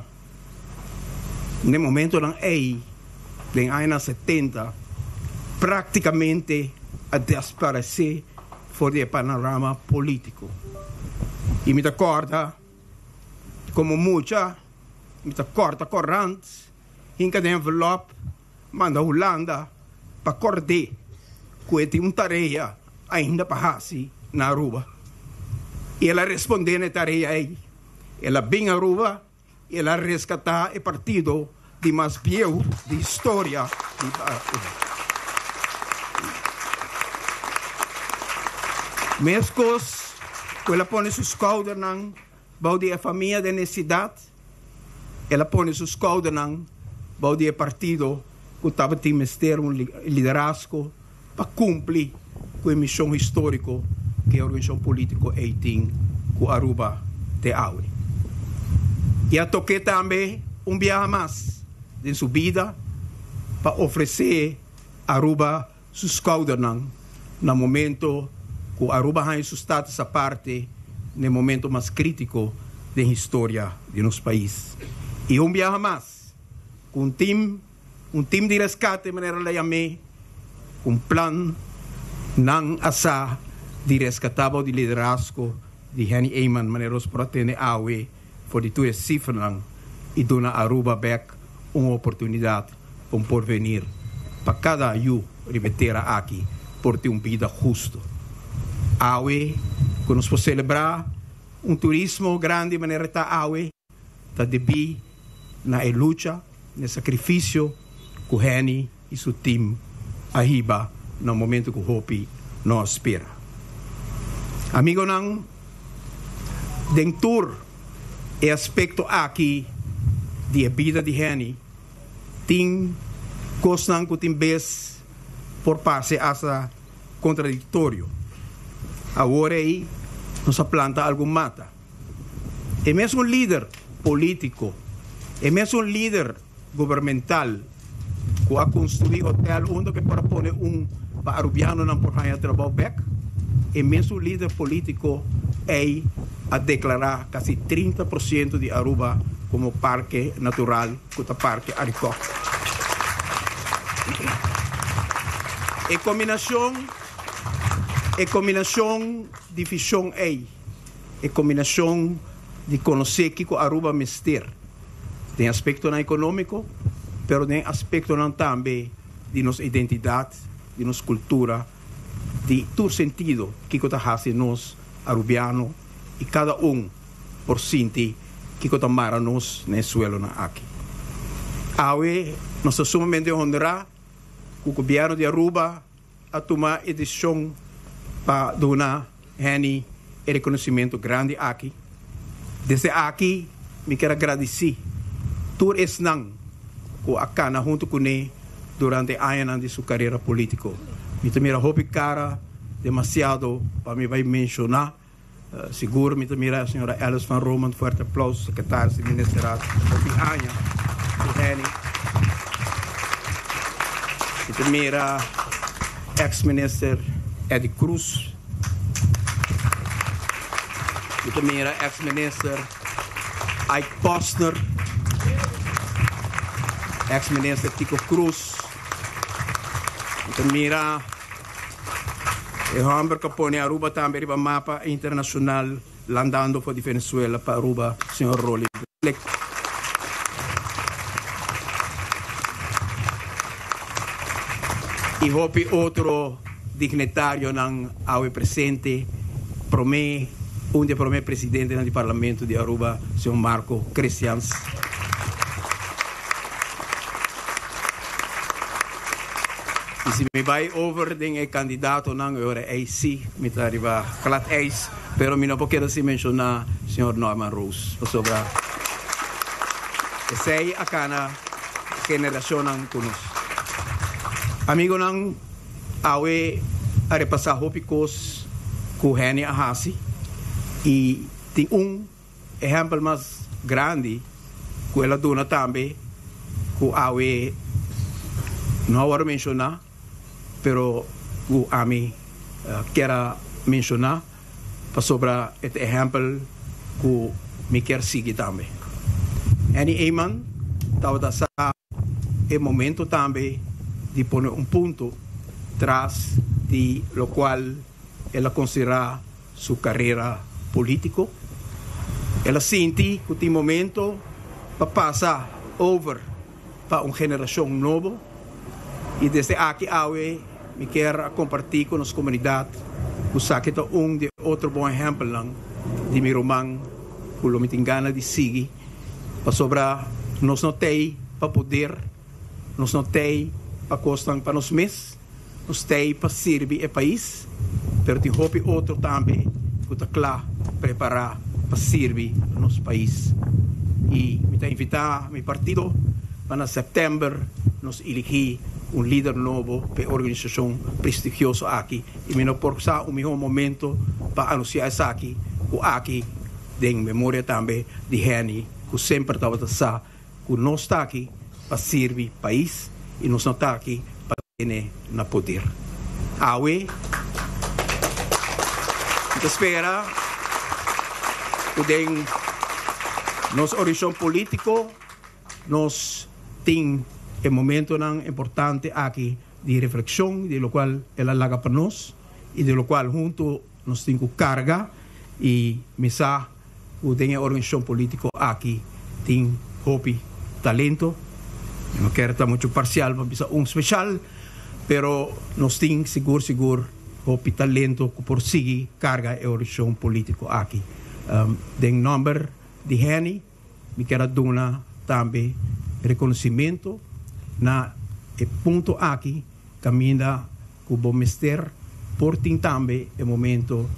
S7: n'e momentonan ei den añanan 70 prácticamente a desparecé for di e panorama político. I mi ta corda como mucha mi ta corta corant hinca den envelop manda Hulanda pa cord'é cu e tin un tarea ainda pa haci na Aruba. I el a respondé na e tarea ei.
S9: El a bin Aruba y el a rescata e partido di mas bieu di historia di Aruba. Mescos cu el a pone su schoudernan bou di e famia den necesidad, el a pone su schoudernan bou di e partido cu tabatin mester un liderazgo pa cumpli cu e mision historico cu e organisacion politico ey tin cu Aruba te awe. Y a toke tambe un biaha mas den su bida pa ofrece Aruba su schoudernan na momento cu Aruba haña su status aparte n'e momento mas critico den historia di nos pais. Y un biaha mas cu un team Un tim di reskate manera la yam'é, ku un plan nan a sa di reskatá bou di liderazgo di Henny Eman manera nos por a tende awe for di tur e sifranan i duna Aruba bèk un oportunidat pa un porvenir pa kada yu riba e tera aki por tin un bida hustu. Awe ku nos por selebrá un turismo grandi manera ta awe, ta debí na e lucha, na e sakrifisio ku Henny i su tim a hiba na un momentu ku hopi no a spera. Amigonan, den tur e aspekto aki di e bida di Henny, tin kosnan ku tin bes por parse asta kontradiktorio. Awor ei nos a planta algun mata. E mesun lider politico, e mesun lider gubernamental cu a construi hotel unda cu e por a pone un pa Arubianonan por haya trabao bek, e mesun lider politico ey a declara casi 30 por ciento di Aruba como parke natural cu ta Parke Arikok. E combinacion, e combinacion di vision ey. E kombinashon di konosé kiko Aruba mester den aspektonan ekonómiko, pero den aspektonan tambe di nos identidat, di nos kultura, di tur sentido kiko ta hasi nos Arubiano i kada un por sinti kiko ta mara nos na e suelonan aki. Awe nos ta sumamente honrá ku Gobièrnu di Aruba a tuma e desishon pa duna Henny e reconocimento grandi aki. Desde aki mi kier a gradici tur esnan cu a cana hunto cune durante e añanan di su carera politico. Mi ta mira hopi cara demasiado pa mi bay menciona. Sigur mi ta mira señora Alice van Roman, fuerte aplauso, secretaris di Ministerraad hopi aña cu Henny. Mi ta mira ex minister Eddie Croes. Mi ta mira ex minister Ike Posner, ex minister Tico Croes. Mi ta mira E homber cu a pone Aruba tambe riba mapa internacional landando for di Venezuela pa Aruba, señor Rolly Blick. Y hopi otro dignitarionan awe presente, prome, un di e prome presidentenan di Parlamento di Aruba, señor Marco Christians. Y si mi bay over den e candidatonan e ora ey si mi ta riba glad ijs, pero mi no por keda sin menciona señor Norman Roos, pasobra esey a cana generacionnan cu nos. Amigonan, awe a repasa hopi cos cu Henny a haci y tin un Ehèmpel mas grandi ku el a duna tambe ku awe no a wòrdu menshoná, pero ku ami kier a menshoná pasobra e ta ehèmpel ku mi kier sigui tambe. Henny Eman tabata sa e momento tambe di pone un punto tras di lokual el a konsiderá su carera politico. El a sinti cu tin momento pa pasa over pa un generacion nobo y desde aki awe mi kier a comparti cu nos comunidad cu saki ta un di e otro bon ehempelnan di mi ruman. ku lo mi tin gana di sigui pasobra nos no t'ei pa poder, nos no t'ei pa kosnan pa nos mes, nos t'ei pa sirbi e pais, pero tin hopi otro tambe ku ta kla prepará pa sirbi nos pais. I mi ta invitá mi partido pa na sèptèmber nos eligí un lider nobo pa e organisashon prestigioso aki. I mi no por sa un mihó momento pa anunsiá esaki ku aki den memoria tambe di Henny ku semper tabata sa ku nos ta aki pa sirbi pais i nos no ta aki pa tene na poder. Awe mi ta spera ku den nos orishon polítiko nos tin e momentonan importante aki di reflexion di locual el a laga pa nos y di locual hunto nos tin cu carga y mi sa cu den e organisacion politico aki tin hopi talento, mi no kier ta mucho parcial pa bisa un special, pero nos tin sigur sigur hopi talento cu por sigui carga e organisacion politico aki. Den nomber di Henny. Mi kier a duna tambe reconocimento na e punto aki caminda cu bo mester por tin tambe e momento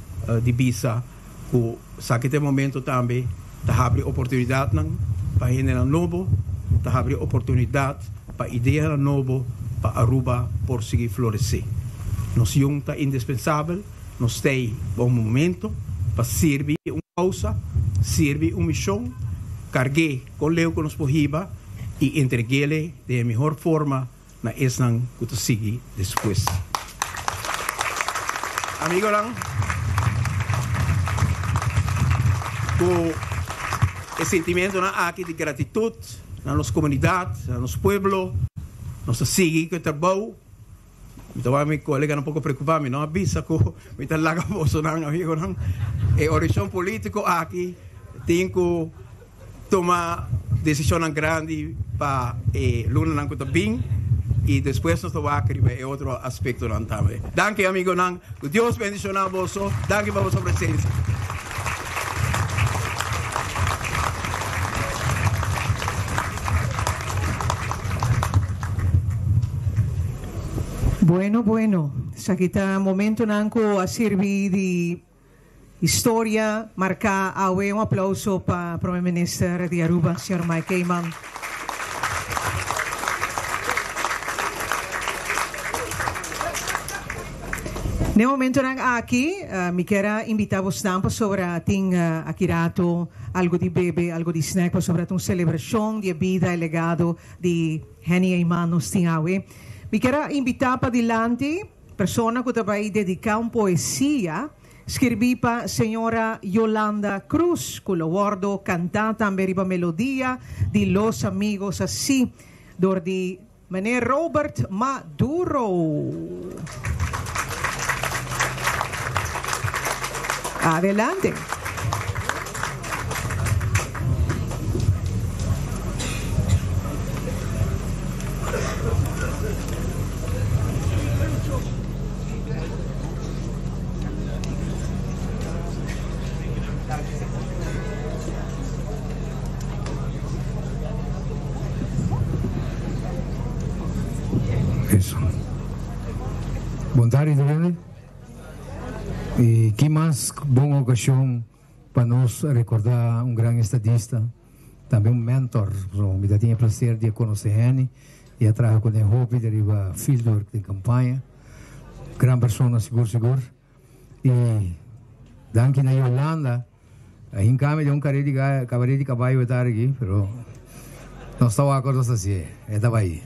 S9: di bisa cu esaki ta e momento tambe ta habri oportunidadnan pa hendenan nobo, ta habri oportunidad pa ideanan nobo pa Aruba por sigui florece. Nos yun ta indispensabel. Nos t'ei pa un momento pa sirbi un causa, sirbi un mision, cargu'é con leu cu nos por hiba y entregu'ele den e mihor forma na esnan cu ta sigui despues. Amigonan, cu e sentimentonan aki di gratitud na nos comunidad, na nos pueblo, nos ta sigui cu e trabou. Mi ta wak mi coleganan poco preocupa, mi no a bisa cu mi ta laga bosonan amigonan. E orishon politico aki tin cu tuma decisionnan grandi pa e lunanan cu ta bin y despues nos ta wak riba e otro aspectonan tambe. Danki amigonan, cu Dios bendiciona boso, danki pa boso presencia.
S4: Bueno, bueno. Esaki ta momentonan cu a sirbi di historia marca awe. Un aplauso pa Prome Minister di Aruba, señor Mike Eman. N'e momentonan aki mi kier a invita bosnan pasobra tin aki rato algo di bebe, algo di snack pasobra ta un celebracion di e bida e legado di Henny Eman nos tin awe. Mi kier a invita padilanti persona cu ta bay dedica un poesia skirbi pa señora Yolanda Cruz cu lo wordo canta tambe riba melodia di Los Amigos Así dor di Meneer Robert Maduro. Adelante.
S10: Eso. Bon tardi tur hende. Y ki mas bon ocasion pa nos recorda un gran estadista, tambe un mentor. So, mi ta tin e placer di a conoce Henny y a traha cu ne hopi di riba fieldwork den campaña. Gran persona sigur sigur. Y danki na Yolanda. A hinca mi den un caré di cabaret di caballo e tardi aki, pero nos ta wak nos ta hacié. E ta bay.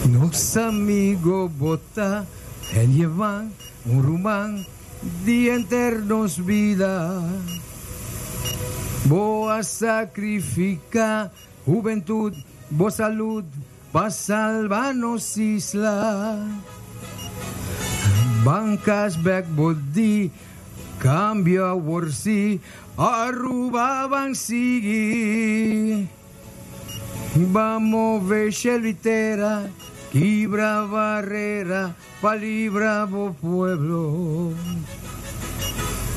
S10: Nos amigo bo ta en llevan un ruman di enter nos bida. Bo a sacrifica hubentud, bo salud pa salba nos isla. Ban cas bek bo di, cambio awor si, Aruba ban sigui. Ban move cielo y tera, kibra barera pa libra bo pueblo.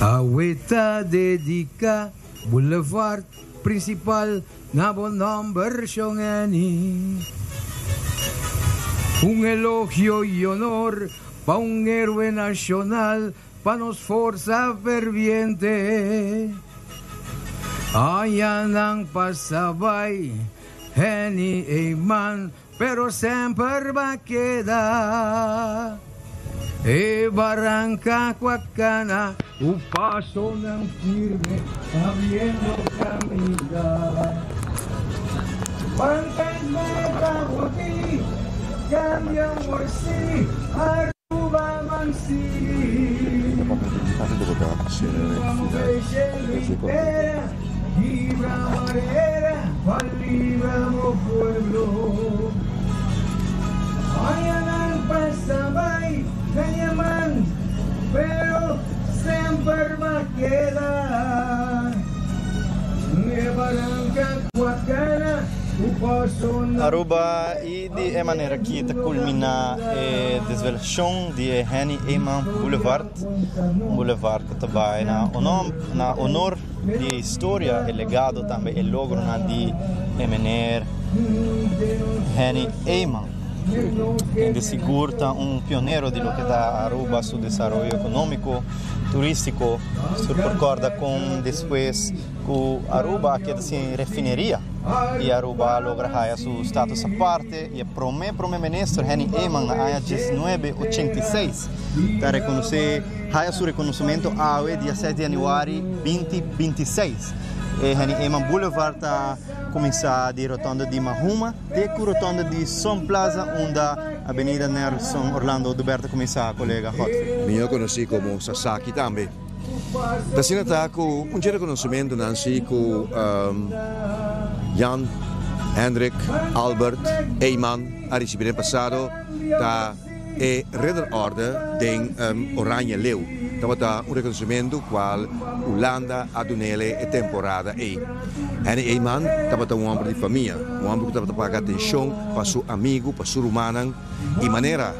S10: Awe ta dedica boulevard principal na bo nomber Shon Annie. Un elogio y honor pa un héroe nacional pa nos forsa ferviente. Añanan pasa bai, Henny Eman, pero semper b'a keda. E baranca cu a cana cu pasonan firme abriendo caminda. Bancas meta por ti, cambia awor si, Aruba ban sigui. Vamos creciendo y tera, kibra barera pa libra bo pueblo. Añanan pasa bai gaña man, pero semper b'a keda. E baranca cu a cana cu pasonan.
S3: Aruba y di e manera aki ta culmina e desvelacion di e Henny Eman Boulevard, un boulevard cu ta bay na na honor di e historia, e legado tambe e logronan di e meneer Henny Eman, kende sigur ta un pionero di loke ta Aruba su desaroyo economico, turistico. Sur por corda con despues cu Aruba a keda sin refineria y Aruba a logra haya su status aparte y e prome prome minister Henny Eman na aña 1986 ta reconoce haya su reconocimento awe dia 6 di januari 2026. E Henny Eman Boulevard ta cuminsa di rotonde di Mahuma te cu rotonde di Sun Plaza unda Avenida Nelson Orlando Oduber ta cuminsa, colega Godfrey.
S2: Mihó conoci como Sasaki tambe. Ta asina ta cu un dje reconocimentonan si cu Jan Hendrik Albert Eman a ricibi den pasado ta e Ridderorde den Oranje Leeuw. Tabata un reconocimento cual Hulanda a dunele e temporada ey. Henny Eman tabata un homber di famia, un homber cu tabata paga atencion pa su amigo, pa su rumannan y manera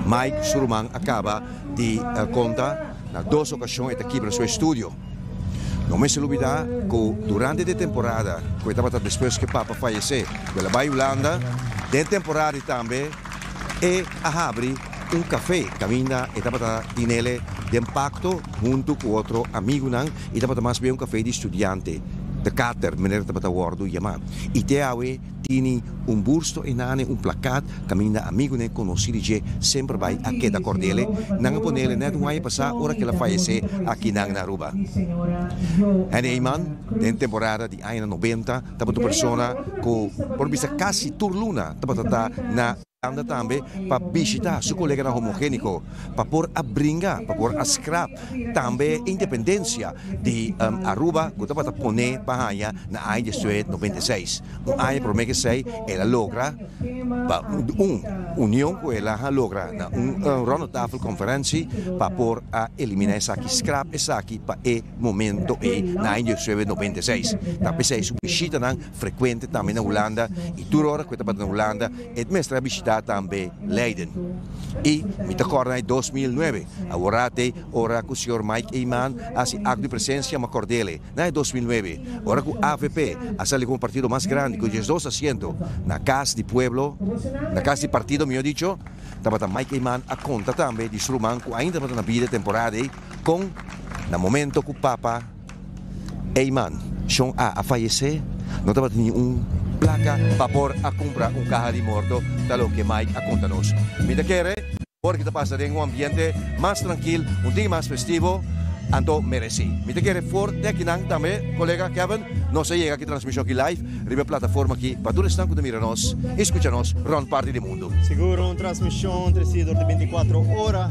S2: Mike su ruman a caba di conta, na dos ocasion e ta kibra su estudio. No mester lubida cu durante di temporada cu e tabata despues cu e papa fayece, cu el a bay Hulanda, den temporada y tambe e a habri un café caminda e tabata tinele den pacto hunto cu otro amigunan y tabata mas bien un café di studiante, De Kater, manera tabata wordo yama. Y te awe tini un bursto enane, un plakat caminda amigunan conoci di dje semper bay a keda cordele. Nan a ponele net un aña pasa ora cu el a fayece akinan na Aruba. Henny Eman den temporada di añanan 90 tabata un persona cu por bisa casi tur luna tabata ta na Hulanda tambe pa bishita su coleganan homogenico pa por a bringa, pa por a scrap tambe independencia di Aruba cu tabata pone pa haña na aña 1996. Un aña prome cu esey el a logra pa un union cu el a logra na un rondetafel conferentie pa por a elimina esaki, scrap esaki pa e momento ey na aña 1996. Ta p'esey su bishitanan frecuente tambe na Hulanda y tur ora cu e tabata na Hulanda e mester a bishita tambe Leiden. Y mi ta corda na e 2009, awor te ora cu señor Mike Eman a haci acto di presencia ma cordele na e 2009, ora cu avp a sali como partido mas grandi cu 12 asiento na Cas di Pueblo, na Cas di Partido miho dicho, tabata Mike Eman a conta tambe di su ruman cu ainda tabata na bida e temporada ey con na momento cu papa Eman, Shon A a fayesé, no tabatin ni un plaka pa por a kumpra un kaha di morto, ta loke Mike a konta nos. Mi ta kere por ki ta pasa den un ambiente mas trankil, un tiki mas festivo, anto meresí. Mi ta kere for di akinan tambe, kolega Kevin, nos a yega ki transmishon aki live riba e plataforma aki pa tur esnan ku ta mira nos i skucha nos rònt parti di mundu.
S3: Sigur un transmishon tresido dor di bintikuatro ora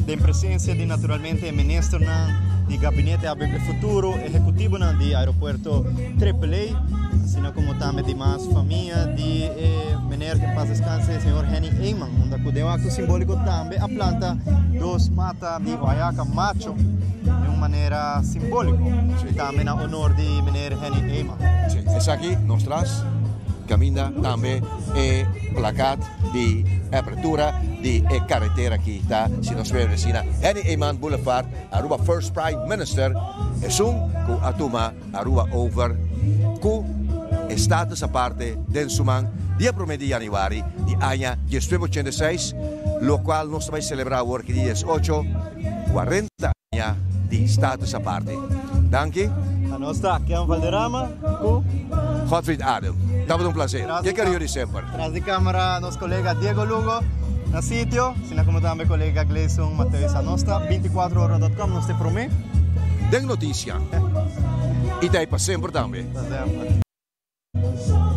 S3: den presensia di naturalmente e ministernan di Gabinete ABP Futuro, ehecutivonan di Aeropuerto Triple A, asina como tambe di mas famia di e meneer que en paz descanse, señor Henny Eman, unda cu den un acto simbolico tambe a planta. Dos mata di guayaca macho den un manera simbolico y tambe na honor di meneer Henny Eman.
S2: Si, esaki nos tras caminda tambe e plakat di apertura di e carretera aki ta si nos bebe asina Henny Eman Boulevard, Aruba First Prime Minister esun cu a tuma Aruba over cu e status aparte den su man dia prome di januari di aña 1986, locual nos ta bay celebra awor ki dia 18, 40 aña di status aparte. Danki.
S3: Nos ta Ken Valderrama cu.
S2: Godfried Adem. Tabata un placer. Ke cariño di semper.
S3: Tras di camera nos colega Diego Lugo na sitio, asina como tambe colega Gleison Mateus. Nos ta 24ora.com, nos ta e prome.
S2: Den noticia. Y ta e pa semper tambe.
S3: Pa semper.